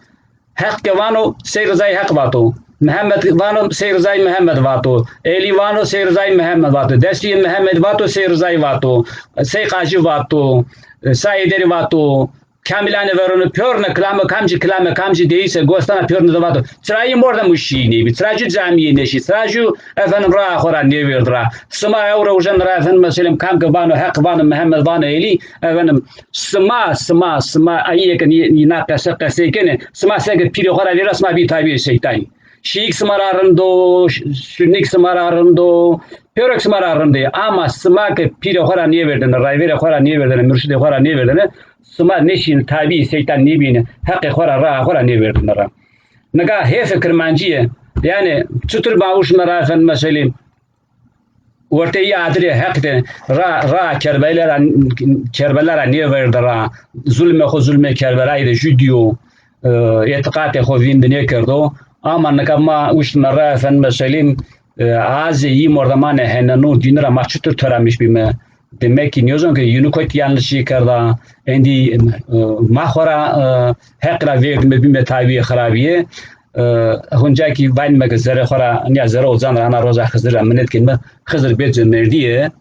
Heq ke vano, Sey Rizayî Heq vato. Mihemed vano, Sey Rizayî Mihemed vato. Elî vano, Sey Rizayî Mihemed vato. Destîyê Mihemed vato, Sey Rizayî vato. Sey Qajî vato. Sa Heyderî vato. Kamîlanê verêne, pêrune kilame, kamcî kilame, kamcî deyîse, gos dana pêrune de vato. Çira î mordemû şîî nêbî? Çira jû camîye nêşî? Çira jû, efendim, raa xo ra nêvêrd ra? Sima ewro ujena ra, efendim, meselem, kam ke vano Heq, vano Mihemed, vano Elî, efendim, sima, sima, sima, ayî ke nî-, nî-, na qese qesey kenê, sima seke pîrê xo ra vêra, sima bî tabîyê seytanî. Şîyîk sima ra rind o, ş-, sunnîk sima ra rind o, pêro kî sima ra rind ê. Ama sima ke pîrê xo ra nêvêrdêne, rayverê xo ra nêvêrdêne, murşidê xo ra nêvêrdêne, sima nêşîne tabîyê seytan nêbîne, heqê xo ra, raa xo ra nêvêrdêne ra. Nika hêfê kirmancîye, yanî çitur ma uşme ra, efendim, meselî, ortê î adirê Heq de ra, ra Kerbela ra, Kerbela ra nêverde ra, zulmê xo zulmê Kerbelayî de jû dîyo, e, îtîqatê xo vînd nêkerdo. Ama nika ma uştme ra, efendim, meselî, e, azê î mordemanê henenû dînî ra ma çitur teramiş bîme? Demek ki nêzon ke yînû kotî yanlişî kerda, endî, e, ma xo ra, e, Heq ra vêrdîme bîme tabîyê xirabîye. E, hunca kî vanîme ke zerê xo ra, nîya zerê ocan ra, ana roza Xizir ra minet kenîme, Xizir bê cemerdîye.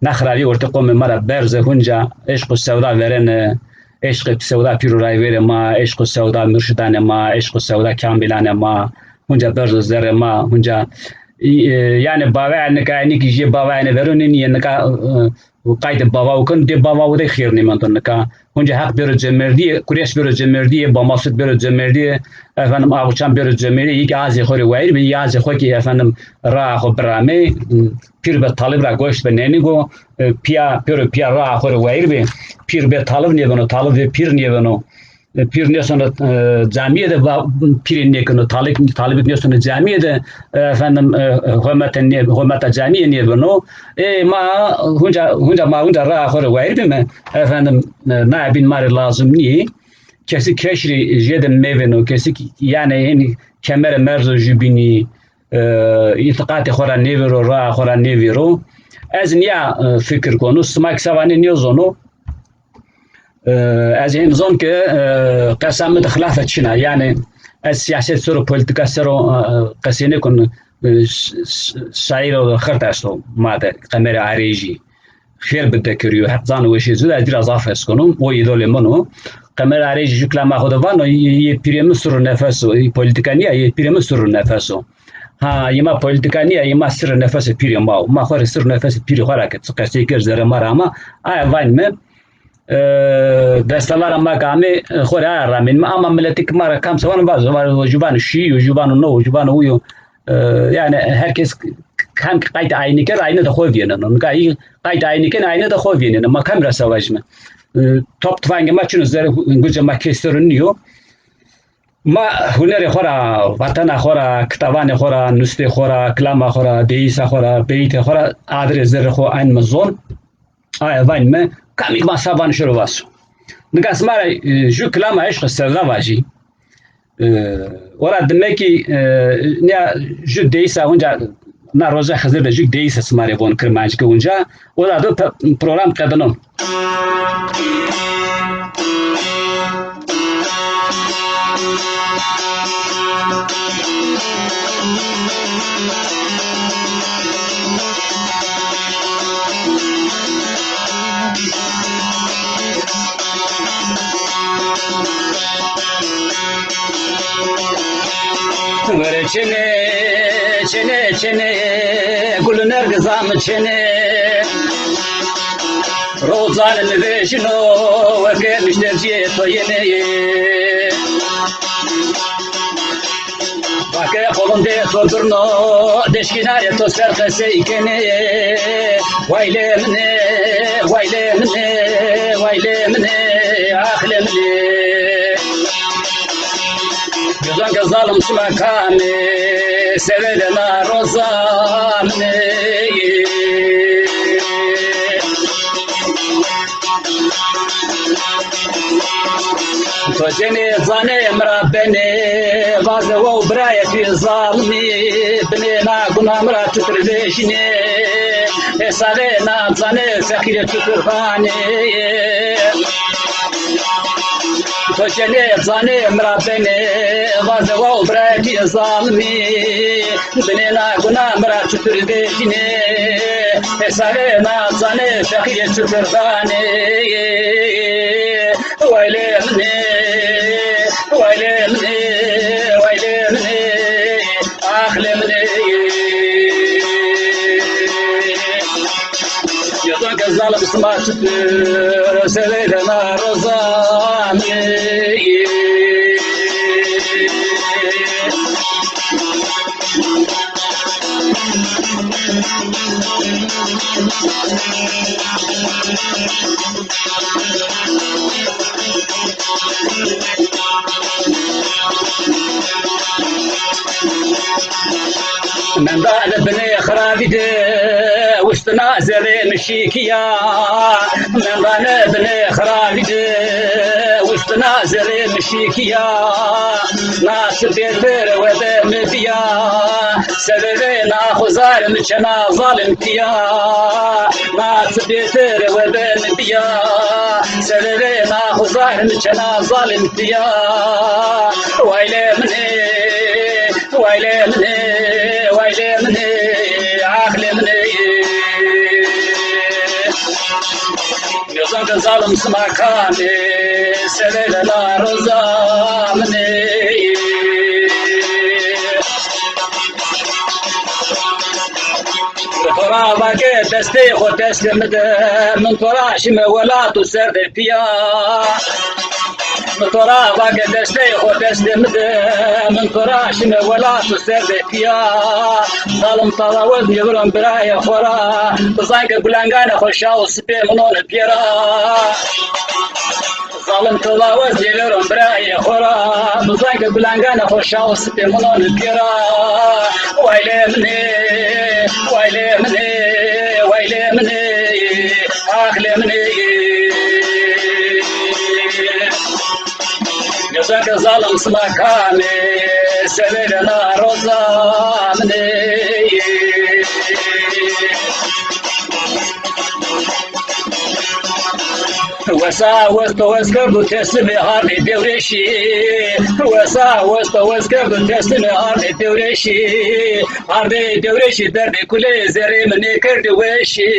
Na xirabîye ortê qomê ma ra berze, hunca eşq û sewda verêne, eşqê sewda pîr û rayverê ma, eşq û sewda murşidanê ma, eşq û sewda kamîlanê ma, hunca berzo zerê ma, hunca, e, yanî bavaya nika, enî kî jê bavayanê verêne nîyê nika, e, û qaytê bavawu ken, dê bavawu de xêr nêmendo nika. Hunca Heq bêro cemerdîye, Kurêş bêro cemerdîye, Bamasut bêro cemerdîye, efendim, Axuçan bêro cemerdîye, yê kî azê xo rê wayîr bê, yê azê xo kî, efendim, raa xo biramê, pîr be talib ra goşt be nênîgo, e, pîya, pêro pîya raa xo rê wayîr bê, pîr bê talib nêbeno, talib bê pîr nêbeno. E, pîr nêsono, e, camîye de va-, pîrê nêkeno, talib, talibî nêsono camîye de, e, efendim, e, hurmete nê-, hurmeta camîye nêbeno. Ê ma hunca, hunca ma hunca raa xo rê wayîr bîme, efendim, e, naye bîn ma rê lazim nîyê. kesî keşrî jêde mevêno, kesî ki-, yanî hênî kemere merzo jubînî, e, îtîqatê xo ra nêvêro, raya xo ra nêvêro. Ez nîya, e, fikir kono, sima ki se vanê nêzono. E, ez hên zon ke, e, qesa mi de xilafe çin a. Yanî ez sîyaset ser o, polîtîka ser o, e, qesey nêkon, e, ş-, ş-, şaîro xirt esto ma de, Qemerê Arêjî. Xêr bi dekirîyo, Heq zano weşê ci de, ez dî ra zaf hes kono, o îdolê min o. Qemerê Arêjî ju kilama xo de vano, yê, yê pîrê mi sir û nefes o, yê polîtîka nîya, yê pîrê mi sir û nefes o. Ha, yê ma polîtîka nîya, yê ma sir û nefesê pîrê ma o. Ma xo rê sir û nefesê pîrê xo ra ke, çi qesey kerd zerrê ma ra ama, aya vanîme, e, destevara ma ke amê, e, xo rê aya ramênîme. Ama miletê ke ma ra kam se vano vazo, vano ju vano şîyo, ju vano no, ju vano uyo. E, yanî her kes kam ke qaytê ayne kerd, ayne de xo vîyeno. Nika î qaytê ayne kenê, ayne de xo vîyeno. Ma kam ra se vajîme? E, top tifangê ma çin o, zerrê gucê ma kê ser o nîyo. Ma hunerê xo ra, vatena xo ra, kitavanê xo ra, nustê xo ra, kilama xo ra, deyîsa xo ra, beyîtê xo ra, adirê zerrê xo anîme zon. Aya vanîme, kamî ke ma se vano şêro vazo. Nika sima ra, e, ju kilama Eşq û Sevda vajî. E, ora dime kî, e, nîya ju deyîsa unca, na roja Xizir de ju deyîsa sima rê von kirmancî ke unca, o da do pe-, program qedino. Were çênê, çênê, çênê, gul û nergizan çênê. Rozanê mi vejîno, weke nuştecîyê to yenê. Vake qolindê to birno, deşkînarê to ser qesey kenê. Waylê min ê, waylê min ê, waylê min ê, axlê min ê. Bizon ke zalim sima kam ê, sevê de na roza min ê. To cenê zanê mi ra benê, vaze wow birayê pî zalimî, binê na guna mi ra çutir vejînê, hesabê na zanê feqîrê çutir vanê. To cenê zanê mi ra benê, vaze wow birayê pî zalimî, binê na guna mi ra çutir vejînê, hesabê na zanê feqîrê çutir vanê. Waylê min ê, waylê min ê, waylê min ê, axlê min ê. Yezon ke zalim sima çitur, sevê de na roza min ê. Mendane binê xirabî de, wiştina zerrê mi şîkîya. Mendane binê xirabî de, wiştina zerrê mi şîkîya. Na çi bêtir wede mi bîya, sebebê na xuzar mi çena zalim tîya. Na çi bêtir wede mi bîya, sebebê na xuzar mi çena zalim tîya. Waylê min ê, waylê min ê, waylê min ê, axlê min ê. Yezon ke zalim sima kam ê, sebebê na roza min ê. To ra vake destê xo destê mi de, min to ra şime welat û ser de pîya. Mi to ra vake destê xo destê mi de, min to ra şime welat û ser de pîya. Zalim talawez nêviron birayê xo ra, bizan ke gulanganê xo şaw û sipê minon pî ra. Zalim talawez nêviron birayê xo ra, bizan ke gulanganê xo şaw û sipê minon pî ra. Waylê min ê, waylê min ê, waylê min ê, axlê min ê. Zeke zalim sima kamê, severê na roza min ê. Wesa wes to wes kerdo teslimê hardê dewrêşî. Wesa wes to wes kerdo teslimê hardê dewrêşî. Hardê dewrêşî derdê kulê zerrê min ê kerdî weşî.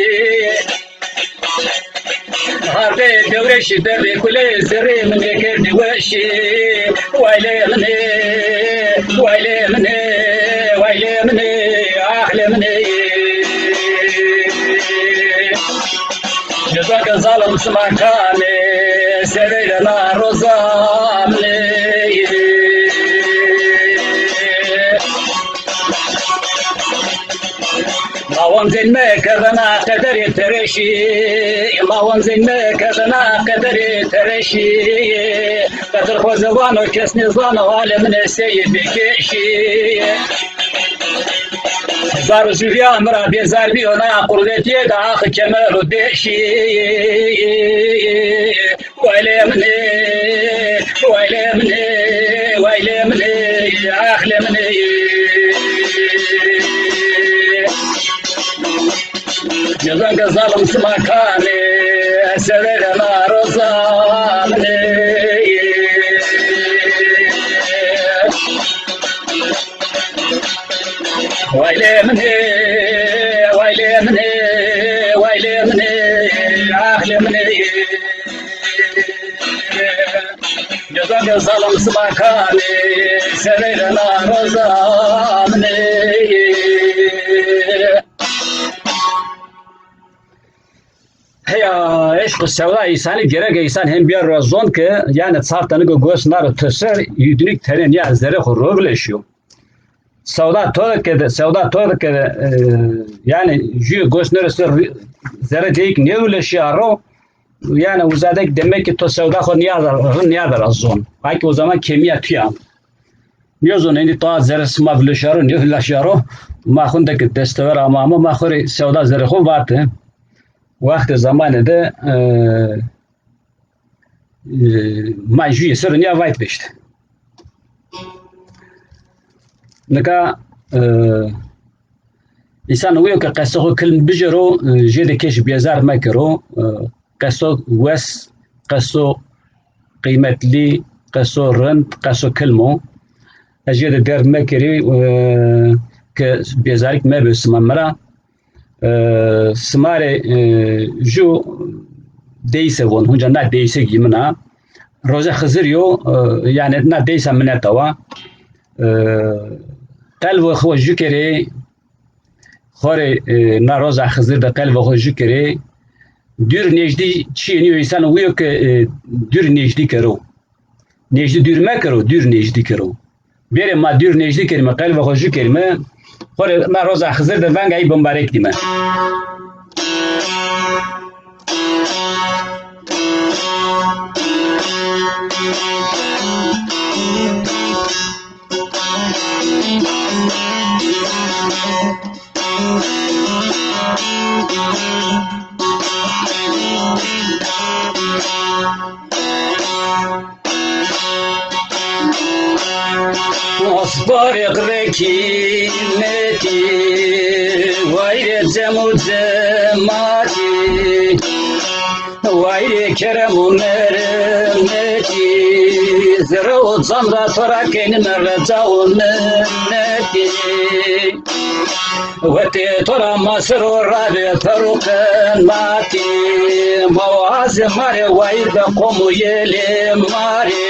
Hardê dewrêşî derdê kulê zerrê min ê kerdî weşî. Waylê min ê, waylê min ê, waylê min ê, ax lê min ê. Cezake zalim sima kamê, severê na roza min ê. Ma wan zên mekerdena qederê tereşî, ma wan zên mekerdena qederê tereşî. Qedir xo zewano kes nêzano, halê min ê seyî bêkeşî. Zar û zûrîya mi ra bêzar bîyo, na qurvetîye de axi kemer û deşî. Waylê min ê, waylê min ê, waylê min ê, ax lê min ê. Cezake zalim sima kamê, severê na roza min ê. Waylê min ê, waylê min ê, waylê min ê, ax lê min ê. Cezake zalim sima kamê, severê na roza min ê. Heya, eşq û sewda îsanî gereke îsan hem bîyaro ra zon ke, yanî çar tenî ke gos na ro to ser, yudinîk tenê nîya zerê xo rovileşîyo. Sewda to de ke de, sewda to de ke de, e, yanî jûye gos nêro ser ri-, zerê ceyîk nêvileşîya ro, yanî uza de demek ki to sewda xo nîya de, rind nîya de ra zon. Belkî o zaman kêmîya tu ya. Nêzon, êndî ta zerê sima vileşîya ro, nêvileşîya ro. Ma xo de ke destever ama ama ma xo rê sewda zerê xo vate. Wextê zemanê de, e, e, ma jûye ser o nîya vayt veşte. Nika, e, îsan uyo ke qesto xo kilm bijero, e, jêde keşî bêzar mekero, e, qesto wes, qesto qîmetlî, qesto rind, qesto kilm o. Ez jêde derg mekerî, e, ke bêzarîk mebê sima mi ra. E, sima rê, e, jû deyse von, hunca na deyse gî min a. Roze Xizirî yo, e, yanî na deysa mineta wa. E, qelbê xo jû kerê, xo rê, e, na roza Xizir de qelbê xo jû kerê. Dûr nêjdî çîyê nîyo, îsan uyo ke, e, dûr nêjdî kero. Nêjdî dûr mekero, dûr nêjdî kero. Bêrê ma dûr nêjdî kerîme, qelbê xo jû kerîme, xo rê na roza Xizir de venga ey bimbarek dîme. Asbarê qirêkî metî, wayîrê cem û cematî, wayîrê kerem û mermetî, zerre û can ra to ra kenîme reca û minetî. Wetê to ra ma ser o ravê per û qenatî, ma wazê ma rê wayîr be qom û yelê ma rê.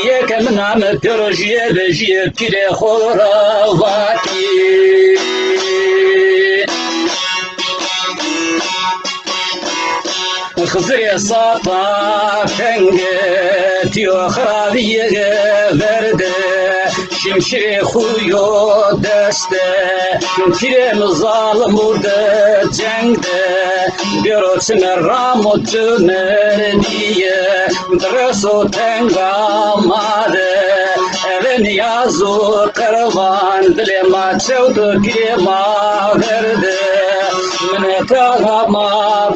Yê ke mi name pêro jûye be jûye pîrê xo ra vatî. Xizirê sata tenge, tîyo xirabîye verde, şimşirê xo yo deste, pîrê mi zalim û de ceng de, bêro çime ram û çime dîye, di reso tenga ma de, eve nîyaz û qirvan, dilê ma çewt û pîrê ma verde. Mineta ma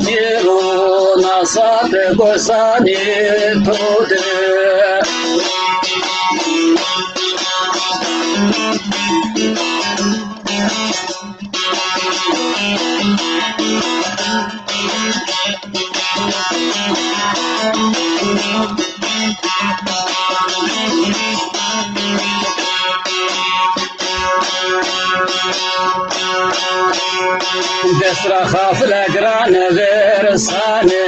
bêro na sate gosanê to de. Dest ra xafile girane versane,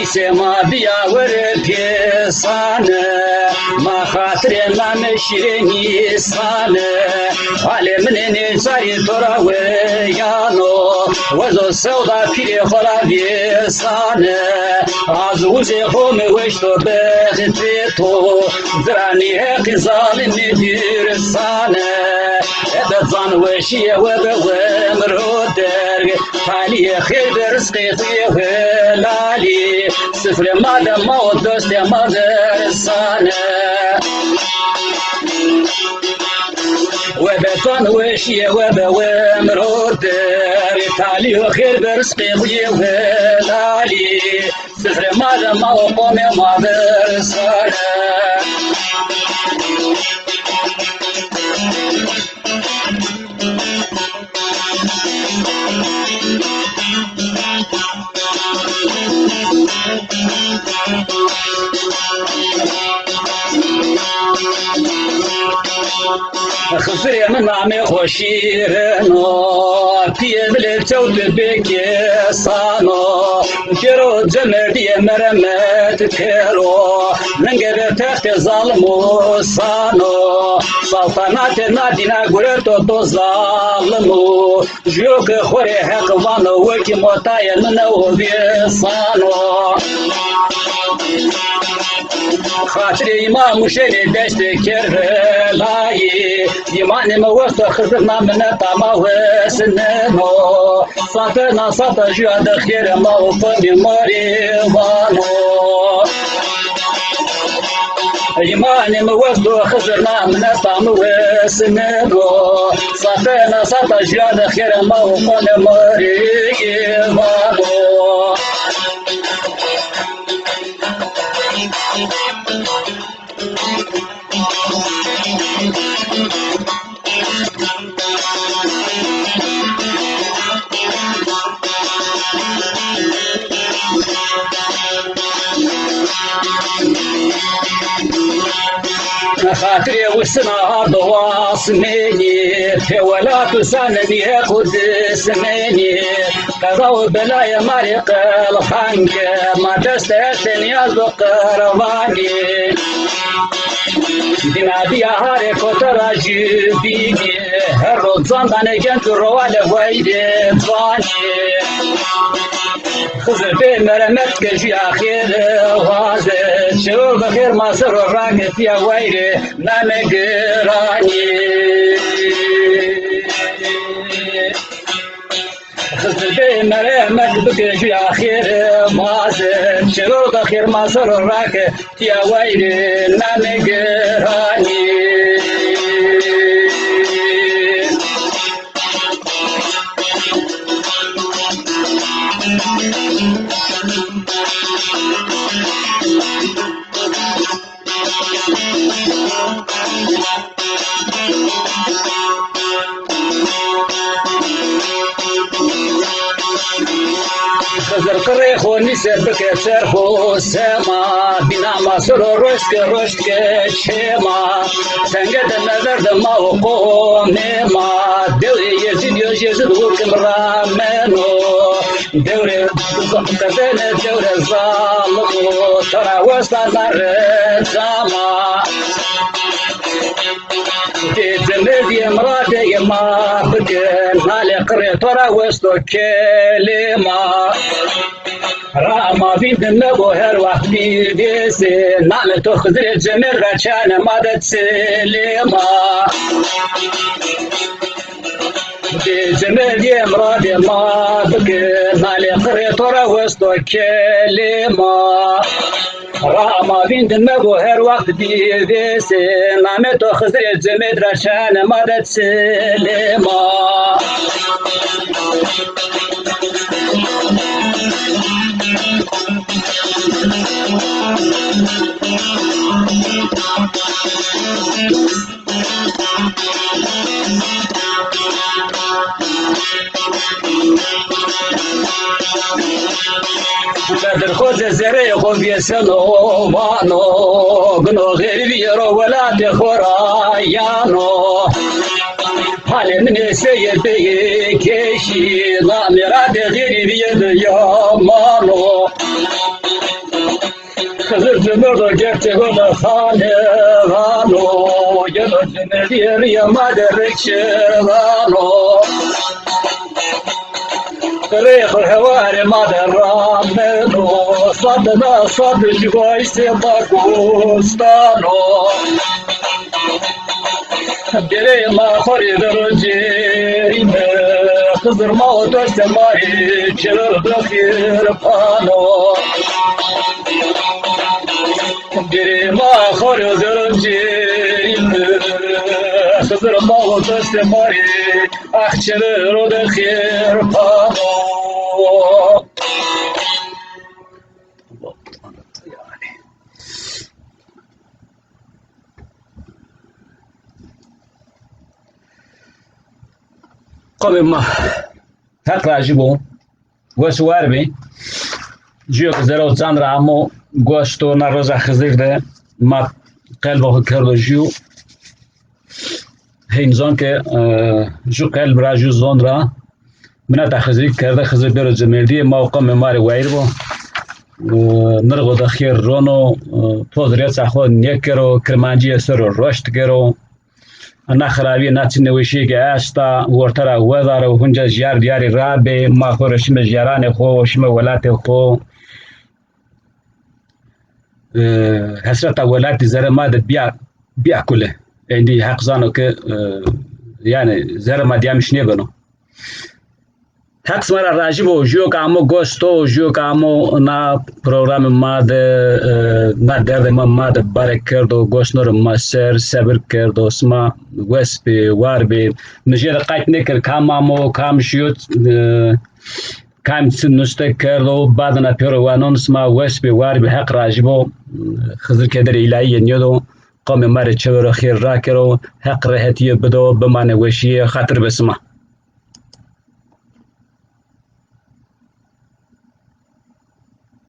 îsê ma bîya were pêsane. Ma xatirê namê şîrê nîsane, halê min ê nêçarî to ra weyano. Wezo sewda pîrê xo ra vêsane, az uzê xo mi weşto bextê to. Ziranî heqî zalimî dîrsane, ebe zan weşîye we be wemro derg. Talîye xêr be rizqê xo yê helalî, sifrê ma de ma û dostê ma versane. We be zan weşîye we be wemro derg. Talîye xêr be rizqê xo yê helalî, sifrê ma de ma û qomê ma versane. Xizirê mi namê xo şîrin o, pîyê mi lê çewt bê kêsan o. Gêro cemerdîye meremet kero, ningê de textê zalim û san o. Saltanatê na dîna gureto do zalim û, jûyo ke xo rê heq vano, wekî motayê min o vêsano. Xatirê Îmam Huşenî deştê Kerbelayî, îmanê mi westo Xizir na mineta ma wesneno. Sate na sata jûya de xêrê ma û qomê ma rê vano. Îmanê mi westo Xizir na mineta mi wesneno. Sate na sata jûya de xêrê ma û qomê ma rê vano. Xatirê wisina ardo asmenî, pê welat û sanenî heq û dismenî. Qeza û belayê ma rê qelxan ke, ma dest estê nîyaz do qervanî. Dîna bîya harê kota ra jûbînî, her roz can danê genc û rowale wayîrê ciwanî. Xizir bê meremet ke jûya xêr waze, çewir bi xêr ma ser o rake tîya wayîrê namê giranî. Xizir bê meremet bike jûya xêr vaze, çewir bi xêr ma ser o rake tîya wayîrê namê giranî. Xizir qirê xo nîse bike çerx û sema, bîna ma ser o roşt ke roşt ke çêma. Tenge de meverde ma û qomê ma, dewrê Yezîd yo, Yezîd hukimrameno. Dewrê qedene dewre zalim o, tara westa na recama. Dê cemerdîye miradê ma bike, nalê qirê to ra westo kelê ma. Ra ma vîndin mebo her wext bî vêsê, namê to Xizirê Cemêrd ra çane ma de çilê ma. Dê cemerdîye miradê ma bike, nalê qirê to ra westo kelê ma. Ra ma vîndin mebo her wext bî vêsê, namê to Xizirê Cemêrd ra çane ma de çilê ma. Bedir Xoce zereyê xo vêseno vano, gino xêrî vîyero welatê xo ra yano. Halê min ê seyê beyê keşî, namê ra de xêrî bîye de yaman o. Xizir cimir do gerçe gole xane vano, gelo cimir rîye rîye ma de rikşe vano. Rêx û hewarê ma de rameno, sade na sade jû vay sê ma gostan o. Birê ma xo rê ver o cêrîne, Xizir ma û dostê ma rê çewir bi xêr pano. Birê ma xo rê ver o cêrîne, Xizir ma û dostê ma rê ax çewir o bi xêr pano. Qomê ma, Heq rajî bo. Wes û war bê. Jûyo ke zere û can ra amo, goşto na roza Xizir de ma qelba xo kerdo jû. Hên zon ke, e, jû qelb ra, jû zon ra mineta Xizirî kerde, Xizir bêro cimêrdîye, ma û qomê ma rê wayîr bo. E, nirxo de xêr rono, e, toz rêça xo nêkero, kirmancîye ser o roşt gero. Na xirabîye, na çi nêweşîye ke esta, worte ra wedaro, hunca jîyar dîyarî rabê, ma xo rê şime jîyaranê xo, şime welatê xo. E, hesreta welatî zerê ma de bîya, bîya kule. Êndî Heq zano ke, e, yanî zerê ma dîyamiş nêbeno. Heq sima ra rajî bo, jûyo ke amo goşto, jûyo ke amo na programê ma de, e, na derdê ma ma de bare kerdo, goşno rê ma ser, sebir kerdo, sima wes bê, war bê. Mi jê de qayt nêkerd kam amo, kam şîyo, e, kam çi nuste kerdo, badina pêro wanon, sima wes bê, war bê, Heq rajî bo. Xizir kederê îlahîye nêdo, qomê ma rê çewiro xêr rakero, Heq rehetîye bido, bimane weşîye, xatir be sima.